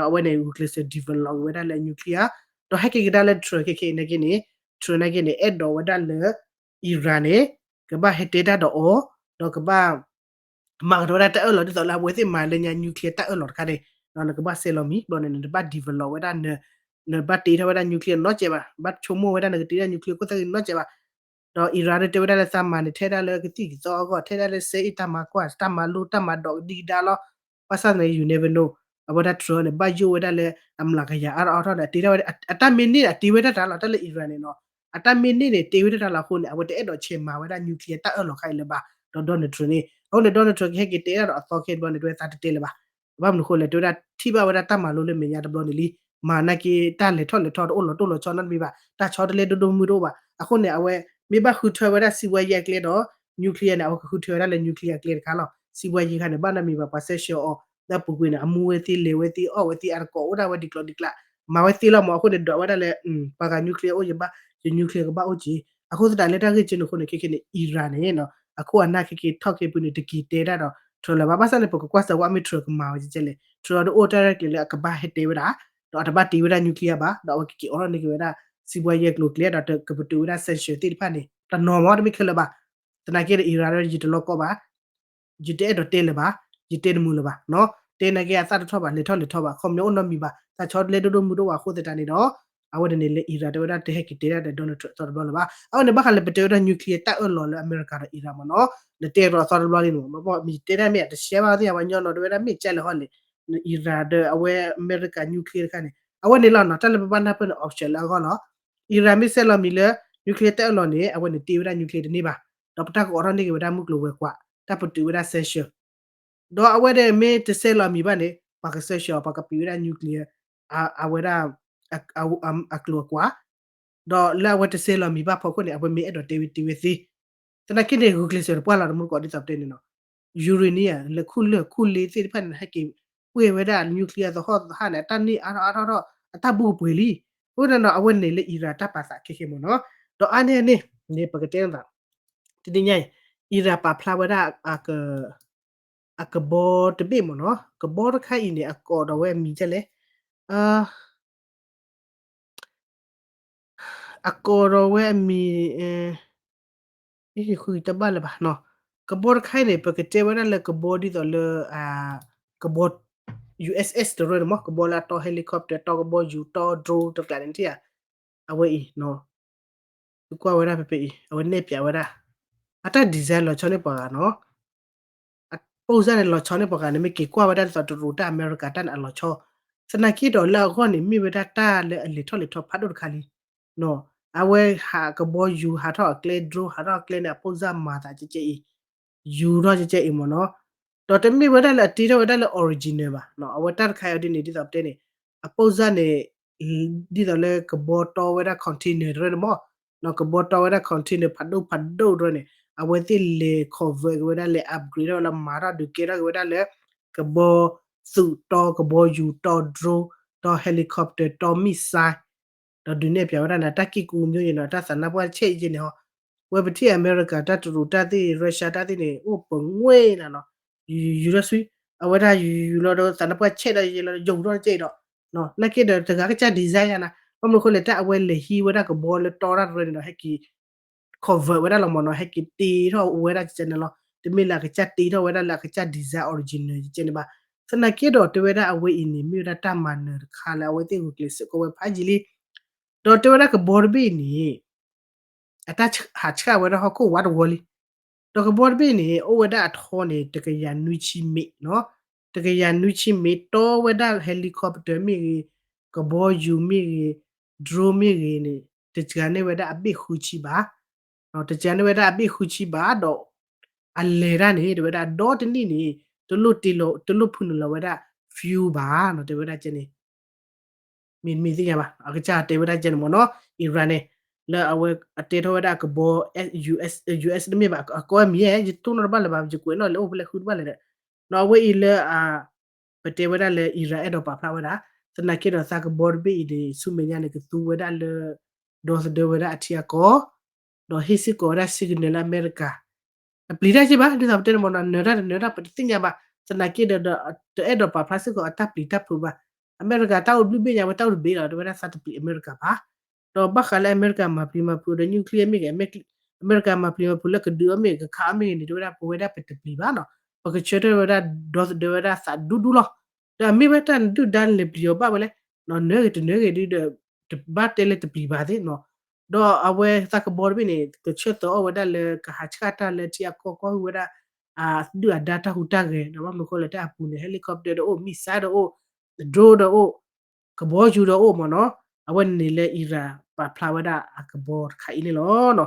အဝဲန့ၣ် ဂုာ်ကျဲးစၢး develop ဝဲဒၣ်လၢ nuclear ဒီးဟဲက့ၤကဒါလၢ Trump ခဲခဲအံၤနာ်က့န့ၣ် Trump နာ်က့န့ၣ် အဲၣ်ဒိးဝဲဒၣ်လၢ Iran န့ၣ် ကဘၣ်ဟဲတဲတၢ်ဒီးအီၤ ဒီးကဘၣ် မၤကဒီးဝဲဒၣ်တၢ်အၢၣ်လီၤ ဒ်သိးလၢအဝဲသ့ၣ်မၤလၢညါ nuclear တၢ်အၢၣ်လီၤတခါန့ၣ် နကဘၣ်ဆဲးလီၤမံၤ ဘျီန့ၣ် နတဘၣ် develop ဝဲဒၣ် နဘၣ်တ့ထီၣ်ဝဲဒၣ် nuclear နီတစဲးဘၣ် ဘၣ်ဆိကမိၣ်ဝဲဒၣ်နကတ့ထီၣ် nuclear ခိၣ်သၣ်ဃံနီတစဲးဘၣ် ဒီး Iran န့ၣ် တဲဝဲဒၣ်လၢသးမၤန့ၣ် ထဲဒၣ်လၢကသံၣ်ကသီအဂီၢ် ထဲဒၣ်လၢ စဲအ့ၣ်တၢ်မၤကွၢ် တၢ်မၤလိ တၢ်မၤဒိးကဒံကဒါလီၤ ဘၣ်ဆၣ်န့ၣ် you never know အဝဲဒၣ် Trump န့ၣ် ဘၣ်ယိၣ်ဝဲဒၣ်လၢအမျးကယၤအါထီၣ်အါထီၣ်န့ၣ် အတ့ထီၣ်ဝဲ အတၢ်မ့ၢ်န့ၢ်န့ၣ် အတ့ဝဲတၢ်တၢ်လီၤ တၢ်လၢ Iran န့ၣ်နီၤ အတၢ်မ့ၢ်န့ၢ်န့ၣ် တ့ဝဲတၢ်တၢ်လီၤအဃိန့ၣ် အဝဲတအဲၣ်ဒိးဆဲးမၤဝဲဒၣ် nuclear တၢ်အၢၣ်လီၤခါအံၤလၢၤဘၣ် ဒီး Donald Trump န့ၣ် အဃိန့ၣ် Donald Trump ကဟဲက့ၤတဲဒၣ်ဒီးအသီခဲတဘျီန့ၣ် တဲဝဲသးတတဲလၢၤဘၣ် ဘၣ်မနုၤအဃိလဲၣ် တဲဝဲဒၣ် ထံၣ်ဘၣ်ဝဲဒၣ်တၢ်မၤလိလၢမဲာ်ညါတဘျီန့ၣ်လံ မၤနာ်က့တၢ်လဲၤထီၣ်လဲၤထီတအိၣ်လီၤတိၢ်လီၤဆီနီတမံၤဘၣ် တၢ်ဆီတလဲဒိၣ်ဒိၣ်မုၢ်မုၢ်တအိၣ်ဘၣ် အဃိန့ၣ် အဝဲ မ့ၢ်ဘၣ်ဃုထၢဝဲဒၣ်စံးဘှါယဲၢ်အကျဲဒီး nuclear န့ၣ် အဝဲကဃုထၢဝဲဒၣ်လၢ nuclear အကျဲတခါလီၤ စံးဘှါယဲၢ်ခါန့ၣ် ဘၣ်နီတမံၤဘၣ် ပှၤ sanction အီၤ လၢအပူၤကွံာ်န့ၣ် အမူဝဲသ့လဲၤဝဲသ့အီၣ်ဝဲသ့အတကိးအိၣ်ဒၣ်ဝဲဒ်ကျိၤဒ်ကျး မၤဝဲသ့လီၤမး အဃိန့ၣ် ဒွးဝဲဒၣ်လၢ ပှၤဂၤ nuclear အိၣ်ယဘၣ် ယ nuclear ကဘၣ်အိၣ်က့ၤ အဃိသတးလၢတၢ်ဂ့ၢ်ကၠိန့ၣ်အဃိန့ၣ် ခဲခဲန့ၣ် Iran န့ၣ်နီၤ အခိၣ်အနၢ်ခဲခဲထီၣ်က့ၤပူၤန့ၣ် တက့ၤတဲတၢ်ဒီး Trump လၢၤဘၣ်. ဘၣ်ဆၣ်န့ၣ် ပကကွၢ်စၢၤဝဲမ့ၢ် Trump ကမၤဝဲကဲလဲၣ်. Trump ဒီးအိၣ်တၢ်ရဲၣ်ကျဲၤလၢအကဘၣ်ဟဲတဲဝဲဒၣ် ဒီးအတဘၣ်တ့ဝဲဒၣ် nuclear ဘၣ်, ဒီးအဝဲကက့ၤအိးထီၣ်န့ၢ်က့ၤဝဲဒၣ် စံးဘှါယဲၢ်ကျိၤကျဲ ဒီးကပတုာ်ဝဲဒၣ် sanction သ့ၣ်တဖၣ်န့ၣ် တနီၤမး တမ့ၢ်ခဲလၢာ်ဘၣ်. သနာ်က့ဒီး Iran ဒီးယတလီၢ်ကီဘၣ်, ယတအဲၣ်ဒိးတဲလၢၤဘၣ်, ယတဲတမုာ်လၢၤဘၣ်နီၤ, တဲနာ်က့အသၣ်တထီၣ်ဘၣ် လဲၤထီၣ်လဲၤထီဘၣ် ခီပညီအိၣ်နီတမံၤဘၣ် တၢ်ဆီတလဲဒိၣ်ဒိၣ်မုၢ်ဒိၣ်ဝဲအဃိသတးန့ၣ်ဒီး အဝဲန့ၣ်န့ၣ်လၢ Iran တဲဝဲဒၣ်တဟဲက့ၤတဲဒၣ်ဒီး Donald Trump အသီတဘျီလၢၤဘၣ်. အဝဲန့ၣ်ဘၣ်ဃးလၢပတဲဝဲဒၣ် nuclear တၢ်အၢၣ်လီၤလၢအမဲရကၤဒီး Iran မ့ၢ်နီၤ, နတဲဒီးအသီတဘျီလံန့ၣ်မ့ၢ် မ့ၢ်တဲတၢ်မ့ၢ်အတရှဲဘၣ်သ့ၣ်ညါ ပှၤညီနီၤတဲဝဲဒၣ်မ့ၢ်ကဲလဲၣ်ဟီလဲၣ်, Iran ဒီးအဝဲအမဲရကၤ nuclear တခါန့ၣ် အဝဲန့ၣ်လီၤနီၤ တၢ်လၢပဘၣ်နၢ်ပၢၢ်န့ၣ် option လၢအဂီၢ်လီၤ. Iran မ့ၢ်ဆဲးလီၤမံၤလၢ nuclear တၢ်အၢၣ်လီၤန့ၣ် အဝဲန့ၣ်တ့ဝဲဒၣ် nuclear တန့ၢ်ဘၣ်, ဒီးပတၢ်ကအိးထီၣ်န့ၢ်က့ၤဝဲဒၣ်မုၢ်ကျိၤဝဲၤကွာ် တၢ်ပတုာ်ဝဲဒၣ် sanction ဒီးအဝဲဒၣ်မ့ၢ်တဆဲးလီၤမံၤဘၣ်န့ၣ် ပှၤက sanction အီၤ ပှၤကပံာ်ဝဲဒၣ် nuclear အဝဲဒၣ် အကျိၤအကွာ်, ဒီးလၢအဝဲတဆဲးလီၤမံၤဘၣ်ဖီခိၣ်န့ၣ် အဝဲမ့ၢ်အဲၣ်ဒိးတဲဝဲတဲဝဲသ့, သနာ်က့န့ၣ် ဂုာ်ကျဲးစၢးတပှၢ်လီၤတမူတကိးဒ်သိးပတဲန့ၣ်နီၤ, uranium လၢခူၣ်လၢၢ်ခူၣ်လ့သ့ၣ်တဖၣ်န့ၣ် ဟဲက့ၤပှ့ၢ်ဝဲဒၣ် nuclear သဟီၣ်သဟၣ်န့ၣ် အတၢ်န့ၢ်အါထီၣ်အါထီၣ်ထီၣ် အတၢ်ဘူးကပှဲၤလံ, အဃိန့ၣ်နီၤ အဝဲန့ၣ်လၢ Iran တၢ်ပာ်သးခဲခဲမ့ၢ်နီၤ, ဒီးအါန့ၢ်န့ၣ် န့ၣ်ပကတဲနသး တနံၤညါအံၤ Iran ပာ်ဖျါဝဲဒၣ် အကဘီတဘ့ၣ်မ့ၢ်နီၤ, ကဘီတခါအံၤန့ၣ် အကိးဒီးဝဲအမံၤဒ်လဲၣ်, အကိးဒီးဝဲအမံၤ ဃုတဘၣ်လၢၤဘၣ်နီၤ, ကဘီတခါအံၤန့ၣ် ပကတဲဝဲဒၣ်လၢကဘီဒ်သိးလၢ ကဘီ USS တရၢန့ၣ်မ့ၢ် ကဘီလၢအတီ helicopter တီကဘီယူၤ တီ drone တကျါန့ၣ်ဧါ, အဝဲအံၤ သုကွၢ်ဝဲဒၣ်ဖဲဖဲအံၤ အဝဲနဲၣ်ပၠးဝဲဒၣ် အတၢ် design လီၤဆီန့ၢ်ပှၤဂၤနီၤ, အ ပုံစံ န့ၣ် လီၤဆီန့ၢ်ပှၤဂၤန့ၣ် မ့ၢ်က့ၤကွၢ်ဝဲဒၣ်ဒ်သိးတရူးတၢ်အမဲရကၤတၢ်န့ၣ်အလီၤဆီ, သနာ်က့ဒီးလၢအဂီၢ်န့ၣ် မ့ၢ်ဝဲဒၣ်တၢ်လၢအလဲၤထီၣ်လဲၤထီဖးဒိၣ်တခါလံ, အဝဲဟးကဘီယူၤ ဟးထီၣ်အကျဲ drone ဟးထီၣ်အကျဲန့ၣ် အ ပုံစံ မၤသးကဲကဲအံၤ, ယူၤထီၣ်ကဲကဲအံၤမ့ၢ်နီၤ, ဒီးတမ့ၢ်ဝဲဒၣ်လၢအတ့ထီၣ်ဝဲဒၣ်လၢ original ဘၣ်, အဝဲတၢ်တခါအံၤဒ်န့ၣ် ဒ်သိးပတဲန့ၣ် အ ပုံစံ န့ၣ် ဒ်သိးလၢကဘီတီဝဲဒၣ် container တရၢန့ၣ်မ့ၢ်, ကဘီတီဝဲဒၣ် container ဖးဒိၣ်ဖးဒိၣ်တရၢန့ၣ် အဝဲသ့ၣ်လဲၤ convert က့ၤဝဲဒၣ် လဲၤ upgrade ထီၣ်ဝဲလၢမၤထီၣ်ဒုးကဲထီၣ်က့ၤဝဲဒၣ်လၢ ကဘီသူးတီ ကဘီယူၤတီ drone တီ helicopter တီ missile ဒီးဒုးနဲၣ်ပၠးဝဲဒၣ်န့ၣ် တၢ်ကံၢ်ကူမ့ၢ်ယဲန့ၣ် တၢ်သးနါပှၢ်ဆဲးယဲန့ၣ်ဟီ, ဝဲပထံၣ်အမဲရကၤတၢ်တရူးတၢ်သ့ၣ် Russia တၢ်သ့ၣ်န့ၣ် အိၣ်ပငွေ့လီၤနီၤ, ယူၤယူၤထီၣ်ဆူ အဝဲဒၣ်ယူၤယူၤလီၤဒီးသးနါပှၢ်ဆဲးဒီးယဲလီၤဒီးယိာ်ထီၣ်ကဲအံၤဒီး နာ်က့ဒီးတဂၤကစၢ် design ယါနၤ, ဘၣ်မနုၤအဃိလဲၣ် တၢ်အဝဲလဲၤဟံးဝဲဒၣ်ကဘီလၢတီတၢ်တရၢန့ၣ်ဒီး ဟဲက့ၤ convert ဝဲဒၣ်လီၤမ့ၢ်နီၤ, ဟဲက့ၤတ့ထီၣ်ဝဲဒၣ်ကကဲန့ၣ်လီၤ, တမ့ၢ်လၢအကစၢ်တ့ထီၣ်ဝဲဒၣ်လၢအကစၢ် design original ကကဲန့ၣ်ဘၣ်. သနာ်က့ဒီးတဲဝဲဒၣ်အဝဲအံၤန့ၣ် မ့ၢ်ဝဲဒၣ်တၢ်မၤနၢၤတခါလၢအဝဲသ့ၣ်ဂုာ်ကျဲးစၢးကီဝဲဖးယံာ်လံ, ဒီးတဲဝဲဒၣ်ကဘီတဘ့ၣ်အံၤန့ၣ် အတၢ်ဟးဆှၣ်ဝဲဒၣ်ဟီၣ်ခိၣ်ဝးတဝီလံ, ဒီးကဘီတဘ့ၣ်န့ၣ် အိၣ်ဝဲဒၣ်အထီန့ၣ် တကယၤနွံဆံမ့ၣ်နီၤ, တကယၤနွံဆံမ့ၣ် တီဝဲဒၣ် helicopter မ့ၢ်ဂ့ၤ, ကဘီယူၤမ့ၢ်ဂ့ၤ, drone မ့ၢ်ဂ့ၤန့ၣ် တစှၤန့ၢ်ဝဲဒၣ်အဘ့ၣ်ဃုဆံဘး, တစှၤန့ၢ်ဝဲဒၣ်အဘ့ၣ်ဃုဆံဘးဒီး အလဲၤတၢ်န့ၣ် တဲဝဲဒၣ်ဒီတနံၣ်န့ၣ် တလိၣ်တ့လီၤ တလိၣ်ဖုနုာ်လီၤဝဲဒၣ် fuel ဘၣ်နီၤ, တဲဝဲဒၣ်ကဲန့ၣ် မ့တမ့ၢ်သ့ၣ်ညါဘၣ်, အကစၢ်တဲဝဲဒၣ်ကဲန့ၣ်မ့ၢ်နီၤ, Iran န့ၣ် လၢအဝဲအတဲထီၣ်ဝဲဒၣ်ကဘီ US US တမ့ၢ်ဘၣ်, အကိးမံၤဧါ, ယတိၢ်နီၣ်တဘၣ်လၢၤဘၣ်, ယကွဲးနီၣ်လဲၤအိၣ်ဖဲလဲၣ်ဃုတဘၣ်လဲၣ်ဒီး, နီၤ အဝဲအံၤလၢ ပတဲဝဲဒၣ်လၢ Iran အဲၣ်ဒိးပာ်ဖျါဝဲဒၣ်, သနာ်က့ဒီးသးကဘီတဘ့ၣ်အံၤန့ၣ် ဆူမဲာ်ညါန့ၣ် ကသူဝဲဒၣ်လၢ ဒီသဒၢဝဲဒၣ်အထံအကီၢ်, ဒီးဟ့ၣ်စ့ၢ်ကီးဝဲဒၣ် signal လၢအမဲရကၤ တပျံၤတၢ်က့ဘၣ်, ဒ်သိးပတဲန့ၣ်မ့ၢ်နီၤ, နၢၤတၢ်တနၢၤတၢ် ပတသ့ၣ်ညါဘၣ်, သနာ်က့ဒီး တအဲၣ်ဒိးပာ်ဖျါစ့ၢ်ကီးအတၢ်ပျံၤတၢ်ဖုးဘၣ်, အမဲရကၤတၢ်အိၣ်ဘျုးဘ့ၣ်ညါဝဲတၢ်အိၣ်တဘ့ၣ်လီၤ, တဲဝဲဒၣ်သးတပျံၤအမဲရကၤဘၣ်, ဒီးဘၣ်ဃးလၢအမဲရကၤမၤပျံၤမၤဖုးဒီး nuclear မ့ၢ်ဂ့ၤ, အမဲရကၤမၤပျံၤမၤဖုးလၢကဒုးအီၤမ့ၢ်ဂ့ၤ ကခးအီၤမ့ၢ်ဂ့ၤန့ၣ် တဲဝဲဒၣ်ပဝဲဒၣ်ပတပျံၤဘၣ်နီၤ, ပကဆၢထၢၣ်ဝဲဒၣ် ဒီသဒၢဝဲဒၣ်သးဒူဒူလီၤ, ဒီးမ့ၢ်ဝဲတၢ်နဒုၣ်ဒါလဲၤပျံၤအီၤဘၣ်ဝဲလဲၣ်, နၢၤဂ့ၤတနၢၤဂ့ၤဒုဒီး တဘၣ်တဲလၢတပျံၤဘၣ်သ့ၣ်နီၤ, ဒီးအဝဲသးကဘီတဘ့ၣ်န့ၣ် ကဆၢသၢအီၣ်ဝဲဒၣ်လၢကဟးဆှၣ်တၢ်လၢထံအကီၢ်ကွၢ်ဟုၣ်ဝဲဒၣ် အဒုၣ်အဒါတၢ်ဟူးတၢ်ဂဲၤ ဒီးဘၣ်မနုၤဃိလဲၣ် တၢ်အပူၤန့ၣ် helicopter ဒီးအိၣ် missile ဒီးအိၣ် drone ဒီးအိၣ် ကဘီယူၤဒီးအိၣ်မ့ၢ်နီၤ, အဝဲန့ၣ်လၢ Iran ပာ်ဖျါဝဲဒၣ်အကဘီတခါအံၤန့ၣ်လီၤ.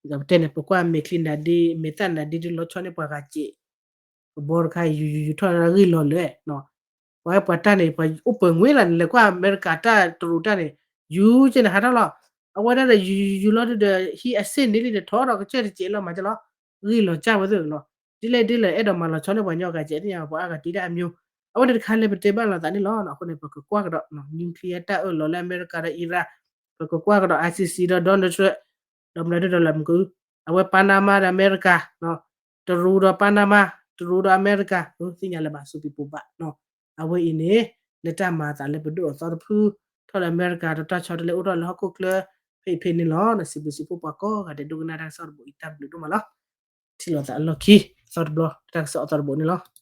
ဒ်သိးပတဲန့ၣ် ပကွၢ်မဲာ်ချံနၤဒ့ မဲာ်သၣ်နၤဒ့ဒ်လီၤဆီန့ၢ်ပှၤဂၤစဲး ကဘီတခါအံၤ ယူၤယူၤယူၤထီၣ်ဂ့ၢ်လီၤလၢ ပှၤဝဲပှၤတၢ်န့ၣ် ပှၤအိၣ်ပှဲၤငွေလီၤန့ၣ် လဲၤကွၢ်အမဲရကၤတၢ်တရူးတၢ်န့ၣ် ယူၤကဲန့ၣ်ဟးထီၣ်လီၤ. အဝဲဒၣ်ဒီးယူၤယူၤယူၤလီၤဒုဒီး ဟံးအစ့ၣ်န့ၣ်လံဒီးထီၣ်ဒီးကစၢၢ်တစဲးလီၤမးကလီၤ. ဂ့ၢ်လီၤကၢ်ဝဲသ့ၣ်နီၤ. ဒ်လဲၣ်ဒ်လဲၣ်အဲၣ်ဒိးမၤလီၤဆီန့ၢ်ပှၤကညီဂၤစဲးသ့ၣ်ညါ ပှၤအါဂၤတ့ဒၣ်အမျိုး အဝဲန့ၣ်တခါလၢပတဲဘၣ်လိာ်သးန့ၣ်လီၤ. အဃိန့ၣ် ပကကွၢ်ကဒီး nuclear တၢ်အၢၣ်လီၤလၢအမဲရကၤဒီး Iran ပကကွၢ်ကဒီး ICC ဒီး Donald Trump ဒီးမနုၤဒ်ဒီးလဲၣ်မ့ၢ်က အဝဲ Panama ဒီးအမဲရကၤ တရူးဒီး Panama တရူးဒီးအမဲရကၤ သ့ၣ်ညါလၢၤဘၣ် စူးပံးပိာ်ဘၣ်နီၤ. အဝဲအံၤန့ၣ် လၢတၢ်မၤအသးလၢပဒိၣ်အသီတဖု ထီၣ်လၢအမဲရကၤ ဒီးတၢ်ဆီတလဲအိၣ်ထီၣ်လၢဟီၣ်ခိၣ်ချၢ ဖဲအံၤဖဲန့ၣ်လီၤ. ဒီးစံးဘျုးစံးဖှိၣ်ပှၤကိးဂၤဒဲး ဒိကနၣ်တၢ်ကစီၣ်တဘိအံၤ တၢ်ဘျုးဒိၣ်မးလီၤ. ထံၣ်လိာ်သးအလီၢ်ခံ အသီတဘျီ တၢ်ကစီၣ်အသီတဘိန့ၣ်လီၤ.